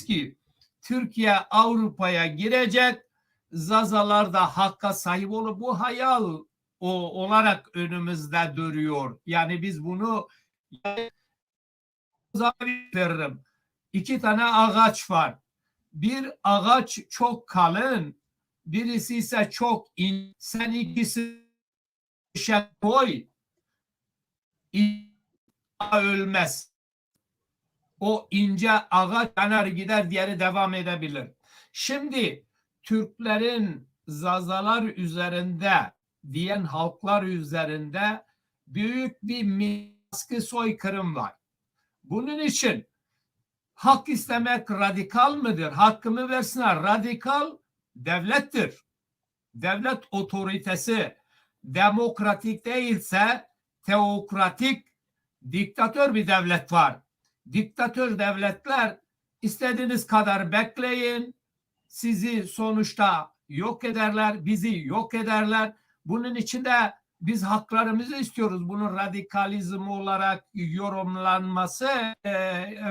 ki Türkiye Avrupa'ya girecek, Zazalar da hakka sahip olup bu hayal o olarak önümüzde duruyor. Yani biz bunu veririm. 2 tane ağaç var. Bir ağaç çok kalın, birisi ise çok ince. Sen ikisi koy, ölmez. O ince ağaç yanar gider, diğeri devam edebilir. Şimdi Türklerin Zazalar üzerinde diyen halklar üzerinde büyük bir baskı, soykırım var. Bunun için hak istemek radikal mıdır? Hakkımı versinler. Radikal devlettir. Devlet otoritesi demokratik değilse teokratik, diktatör bir devlet var. Diktatör devletler istediğiniz kadar bekleyin, sizi sonuçta yok ederler, bizi yok ederler. Bunun için de biz haklarımızı istiyoruz. Bunun radikalizm olarak yorumlanması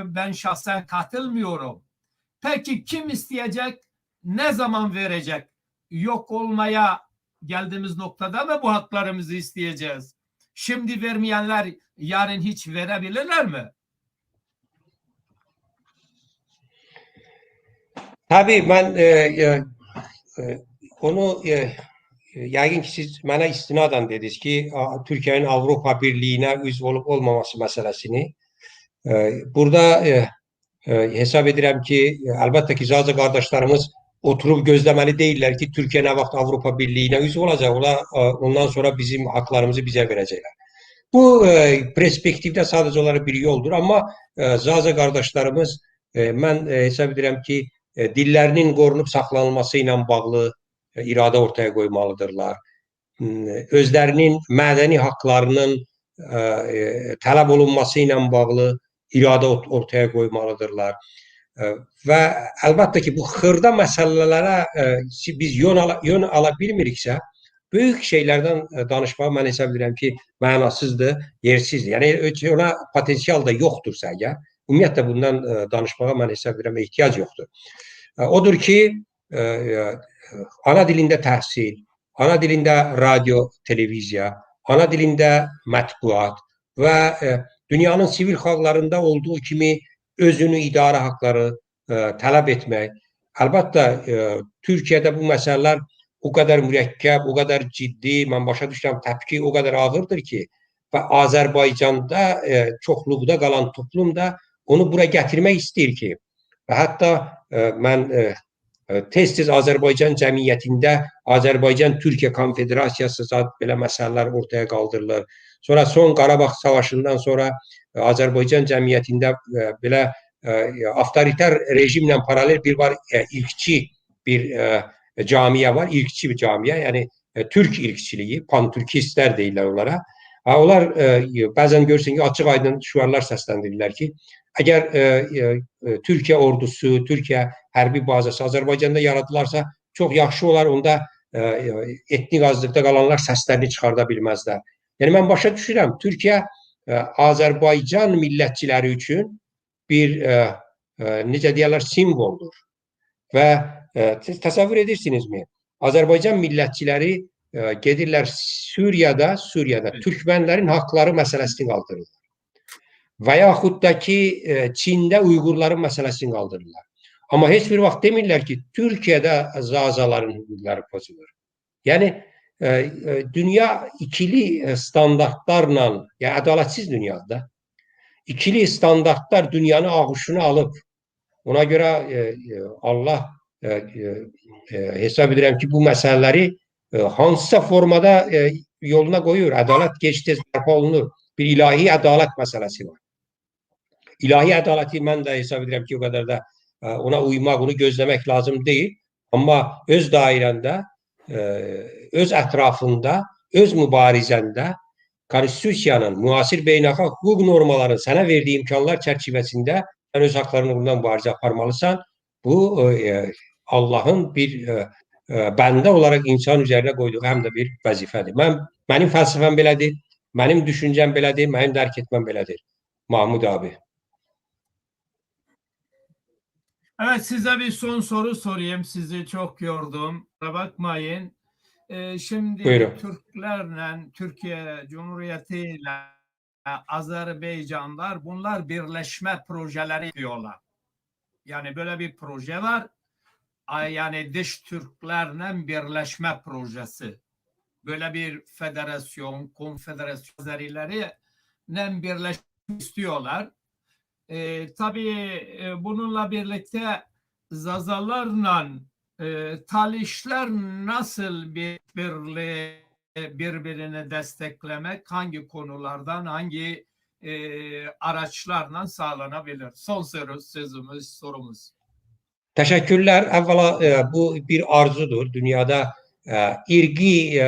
ben şahsen katılmıyorum. Peki kim isteyecek? Ne zaman verecek? Yok olmaya geldiğimiz noktada mı bu haklarımızı isteyeceğiz? Şimdi vermeyenler yarın hiç verebilirler mi? Tabii ben onu yəqin ki siz mənə istinadan dediniz ki, Türkiye'nin Avropa Birliyinə üzv olub olmaması məsələsini. Burada hesab edirəm ki, əlbəttə ki, Zaza qardaşlarımız oturub gözləməli deyirlər ki, Türkiyə nə vaxt Avropa Birliyinə üzv olacaq, ondan sonra bizim haqlarımızı bizə verəcəklər. Bu perspektivdə sadəcə olaraq bir yoldur, amma Zaza qardaşlarımız mən hesab edirəm ki, dillərinin qorunub saxlanılması ilə bağlı iradə ortaya qoymalıdırlar. Özlərinin mədəni haqlarının tələb olunması ilə bağlı iradə ortaya qoymalıdırlar. Və əlbəttə ki, bu xırda məsələlərə biz yön ala bilmiriksə, böyük şeylərdən danışmağı mən hesab edirəm ki, mənasızdır, yersizdir. Yəni ona potensial da yoxdursa əgər, ümumiyyətlə bundan danışmağa mən hesab edirəm ehtiyac yoxdur. Odur ki, ana dilində təhsil, ana dilində radio, televiziya, ana dilində mətbuat və dünyanın sivil xalqlarında olduğu kimi özünü idarə haqları tələb etmək. Əlbəttə, Türkiyədə bu məsələlər o qədər mürəkkəb, o qədər ciddi, mən başa düşürəm, təpki o qədər ağırdır ki, və Azərbaycanda çoxluqda qalan toplum da onu bura gətirmək istəyir ki, və hətta mən tez-tez Azərbaycan cəmiyyətində Azərbaycan-Türkiyə Konfederasiyası zad belə məsələlər ortaya qaldırılır. Sonra son Qarabağ savaşından sonra Azərbaycan cəmiyyətində belə avtoritar rejimlə paralel bir var irqçi bir camiə var, irqçi bir camiə, yəni türk irqçiliyi, pan-türkistlər deyirlər onlara. Onlar bəzən görürsən ki, açıq aydın şüarlar səsləndirirlər ki, əgər Türkiyə ordusu, Türkiyə hərbi bazası Azərbaycanda yaradılarsa, çox yaxşı olar, onda etnik azlıqda qalanlar səslərini çıxarda bilməzlər. Yəni mən başa düşürəm, Türkiyə Azərbaycan millətçiləri üçün bir, necə deyərlər, simvoldur. Və təsəvvür edirsinizmi? Azərbaycan millətçiləri gedirlər Suriyada türkmənlərin haqları məsələsini qaldırırlar. Və yaxud da ki, Çində Uyğurların məsələsini qaldırırlar. Amma heç bir vaxt demirlər ki, Türkiyədə Zazaların hüquqları pozulur. Yəni dünya ikili standartlarla, yəni ədalətsiz dünyadır da. İkili standartlar dünyanı ağuşuna alıb. Ona görə Allah hesab edirəm ki, bu məsələləri hansısa formada yoluna qoyur. Ədalət gec-tez bərpa olunur. Bir ilahi ədalət məsələsi var. İlahi ədaləti mən də hesab edirəm ki, o qədər də ona uymaq, onu gözləmək lazım deyil. Amma öz dairəndə, öz ətrafında, öz mübarizəndə konstitusiyanın, müasir beynəlxalq hüquq normalarının sənə verdiyi imkanlar çərçivəsində sən öz haqlarının uğrunda mübarizə aparmalısan. Bu Allahın bir bəndə olaraq insan üzərinə qoyduğu həm də bir vəzifədir. Mənim fəlsəfəm belədir, mənim düşüncəm belədir, mənim dərk etməm belədir. Mahmud abi. Evet, size bir son soru sorayım. Sizi çok yordum. Bakmayın. Şimdi Buyurun. Türklerle, Türkiye Cumhuriyeti ile Azerbaycanlar bunlar birleşme projeleri diyorlar. Yani böyle bir proje var. Yani dış Türklerle birleşme projesi. Böyle bir federasyon, konfederasyon Azerileri birleşme istiyorlar. Tabii bununla birlikte Zazalarla Talişler nasıl bir birliği birbirini desteklemek, hangi konulardan, hangi araçlarla sağlanabilir? Son soru, sözümüz, sorumuz. Təşəkkürlər. Əvvəla bu bir arzudur. Dünyada irqi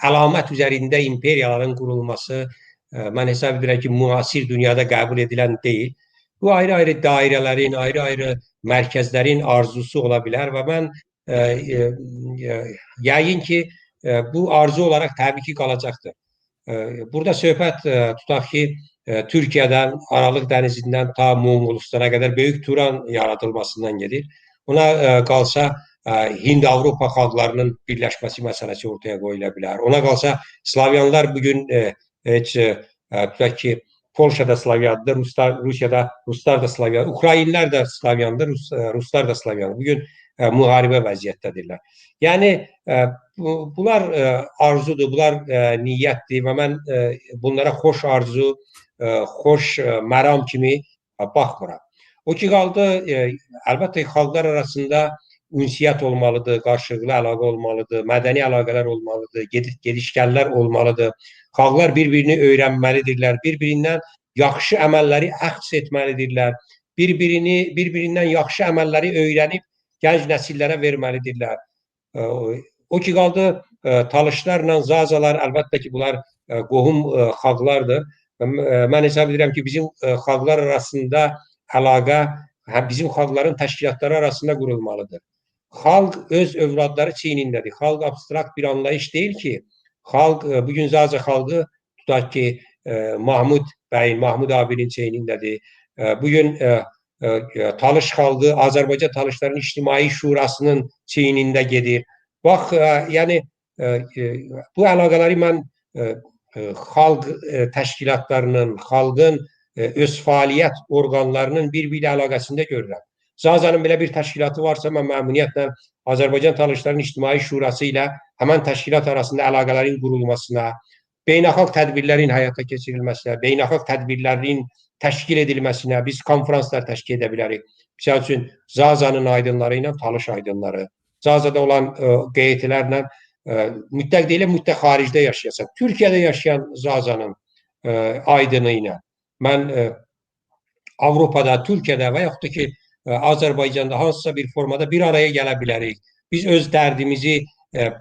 əlamət üzərində imperiyaların qurulması mən hesab edirəm ki, müasir dünyada qəbul edilən deyil. Bu ayrı-ayrı dairələrin, ayrı-ayrı mərkəzlərin arzusu ola bilər və mən yəqin ki, bu arzu olaraq təbii ki, qalacaqdır. Burada söhbət tutaq ki, Türkiyədən, Aralıq dənizindən ta Monqolistana qədər Böyük Turan yaradılmasından gedir. Ona qalsa Hind-Avropa xalqlarının birləşməsi məsələsi ortaya qoyula bilər. Ona qalsa Slavyanlar bugün heç tutaq ki, Polşada Slavyandır, Ruslar, Rusiyada Ruslar da Slavyan, Ukraynlər də Slavyandır, Ruslar da Slavyandır. Bugün müharibə vəziyyətdədirlər. Yəni bunlar arzudur, bunlar niyyətdir və mən bunlara xoş arzu, xoş məram kimi baxmıram. O ki qaldı, əlbəttə ki, xalqlar arasında ünsiyyət olmalıdır, qarşılıqlı əlaqə olmalıdır, mədəni əlaqələr olmalıdır, gedişgəllər olmalıdır. Xalqlar bir-birini öyrənməlidirlər, bir-birindən yaxşı əməlləri əxz etməlidirlər, bir-birindən yaxşı əməlləri öyrənib gənc nəsillərə verməlidirlər. O ki qaldı, Talışlarla Zazalar, əlbəttə ki, bunlar qohum xalqlardır. Mən hesab edirəm ki, bizim xalqlar arasında əlaqə, bizim xalqların təşkilatları arasında qurulmalıdır. Xalq öz övladları çiynindədir. Xalq abstrakt bir anlayış deyil ki, xalq, bugün Zaza xalqı, tutaq ki, Mahmud bəyin, Mahmud abinin çiynindədir. Bugün Talış xalqı, Azərbaycan Talışların İctimai Şurasının çiynində gedir. Bax, yəni bu əlaqələri mən xalq təşkilatlarının, xalqın öz fəaliyyət orqanlarının bir-biri əlaqəsində görürəm. Zazanın belə bir təşkilatı varsa, mən məmnuniyyətlə Azərbaycan Talışların İctimai Şurası ilə həmən təşkilat arasında əlaqələrin qurulmasına, beynəlxalq tədbirlərin həyata keçirilməsinə, beynəlxalq tədbirlərin təşkil edilməsinə biz konfranslar təşkil edə bilərik. Misal üçün, Zazanın aydınları ilə Talış aydınları, Zazada olan qeytilərlə mütləq deyil, mütləq xaricdə yaşayasan, Türkiyədə yaşayan Zazanın aydını ilə mən Avropada, Türkiyədə və yaxud da ki, Azərbaycanda hansısa bir formada bir araya gələ bilərik. Biz öz dərdimizi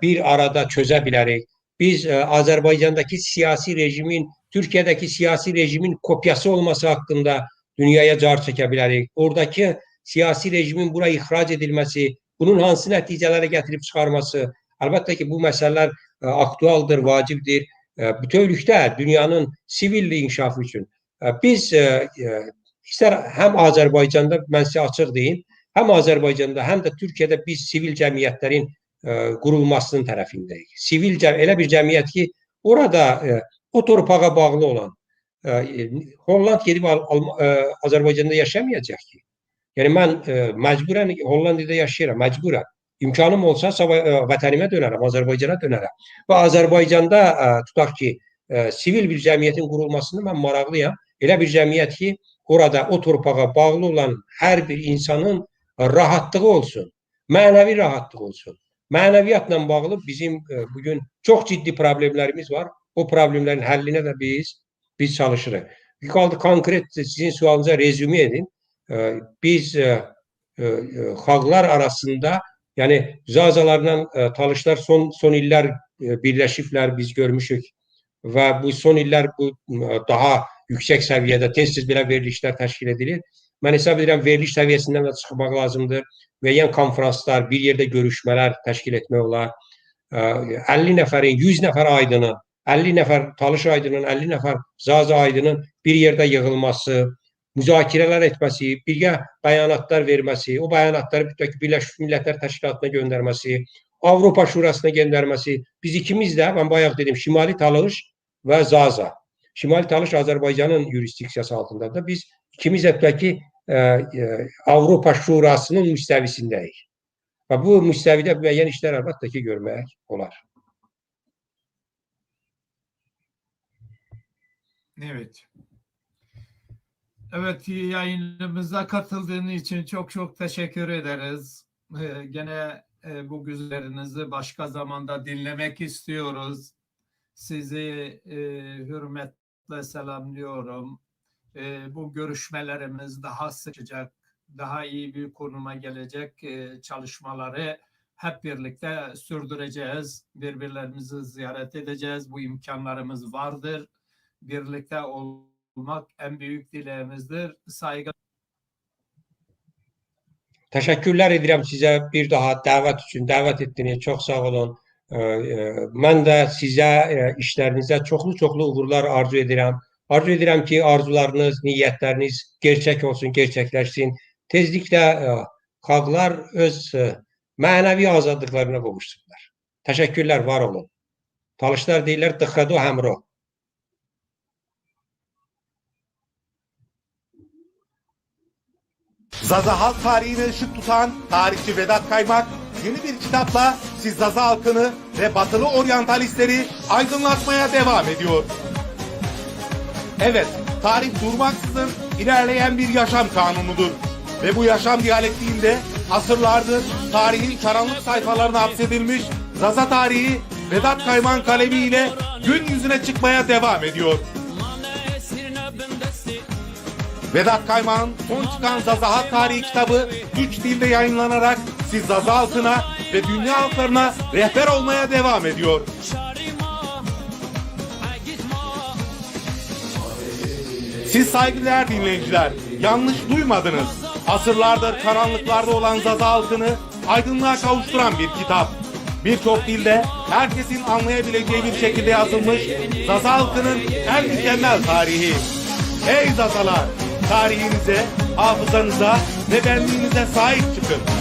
bir arada çözə bilərik. Biz Azərbaycandakı siyasi rejimin, Türkiyədəki siyasi rejimin kopyası olması haqqında dünyaya car çəkə bilərik. Oradakı siyasi rejimin bura ixrac edilməsi, bunun hansı nəticələrə gətirib çıxarması, əlbəttə ki, bu məsələlər aktualdır, vacibdir. Bütövlükdə dünyanın sivil inkişafı üçün. Biz istər həm Azərbaycanda, mən sizə açıq deyim, həm Azərbaycanda, həm də Türkiyədə biz sivil cəmiyyətlərin qurulmasının tərəfindəyik. Sivil elə bir cəmiyyət ki, orada o torpağa bağlı olan, Holland gedib Azərbaycanda yaşamayacaq ki. Yəni mən məcburən Hollandiyada yaşayıram, məcburən. İmkanım olsa sabah vətənimə dönərəm, Azərbaycana dönərəm. Və Azərbaycanda tutaq ki, sivil bir cəmiyyətin qurulmasını mən maraqlıyam. Elə bir cəmiyyət ki, orada o torpağa bağlı olan hər bir insanın rahatlığı olsun, mənəvi rahatlığı olsun. Mənəviyyatla bağlı bizim bugün çox ciddi problemlərimiz var. O problemlərin həllinə də biz çalışırıq. Qaldı konkret sizin sualınıza rezüme edin. Biz xalqlar arasında, yəni Zazalarla Talışlar son illər birləşiblər, biz görmüşük və bu son illər bu daha yüksək səviyyədə tez-tez belə verilişlər təşkil edilir. Mən hesab edirəm veriliş səviyyəsindən də çıxmaq lazımdır. Müəyyən konfranslar, bir yerdə görüşmələr təşkil etmək olar. 50 nəfərin, 100 nəfər aydının, 50 nəfər Talış aydının, 50 nəfər Zaza aydının bir yerdə yığılması, müzakirələr etməsi, birgə bəyanatlar verməsi, o bəyanatları bütün Birləşmiş Millətlər Təşkilatına göndərməsi, Avropa Şurasına göndərməsi. Biz ikimiz də, mən bayaq dedim, Şimali Talış və Zaza. Şimali Talış Azərbaycanın yurisdiksiyası altındadır. Biz ikimiz də tutaq ki, Avropa Şurasının müstəvisindəyik. Və bu müstəvidə müəyyən işlər əlbəttə ki, görmək olar. Evet. Evet, yayınımıza katıldığın için çok çok teşekkür ederiz. Gene bu güzellerinizi başka zamanda dinlemek istiyoruz. Sizi hürmetle selamlıyorum. Bu görüşmelerimiz daha sıcak, daha iyi bir konuma gelecek çalışmaları hep birlikte sürdüreceğiz. Birbirlerimizi ziyaret edeceğiz. Bu imkanlarımız vardır. Birlikte olmak en büyük dileğimizdir. Saygı. Təşəkkürlər edirəm sizə bir daha dəvət üçün, dəvət etdiniz. Çox sağ olun. Mən də sizə işlərinizə çoxlu-çoxlu uğurlar arzu edirəm. Arzu edirəm ki, arzularınız, niyyətləriniz gerçək olsun, gerçəkləşsin. Tezliklə xalqlar öz mənəvi azadlıqlarına qovuşsunlar. Təşəkkürlər, var olun. Talışlar deyirlər, dıxxado həmro. Zaza halk tarihine ışık tutan tarihçi Vedat Kaymak yeni bir kitapla siz Zaza halkını ve batılı oryantalistleri aydınlatmaya devam ediyor. Evet, tarih durmaksızın ilerleyen bir yaşam kanunudur. Ve bu yaşam diyalektiğinde asırlardır tarihin karanlık sayfalarına hapsedilmiş Zaza tarihi Vedat Kaymak'ın kalemiyle gün yüzüne çıkmaya devam ediyor. Vedat Kaymak'ın son çıkan Zaza Halk Tarihi kitabı 3 dilde yayınlanarak siz Zaza halkına ve dünya halklarına rehber olmaya devam ediyor. Siz saygıdeğer dinleyiciler, yanlış duymadınız. Asırlardır karanlıklarda olan Zaza halkını aydınlığa kavuşturan bir kitap. Birçok dilde herkesin anlayabileceği bir şekilde yazılmış Zaza halkının en mükemmel tarihi. Ey Zazalar! Tarihinize, hafızanıza ve benliğinize sahip çıkın.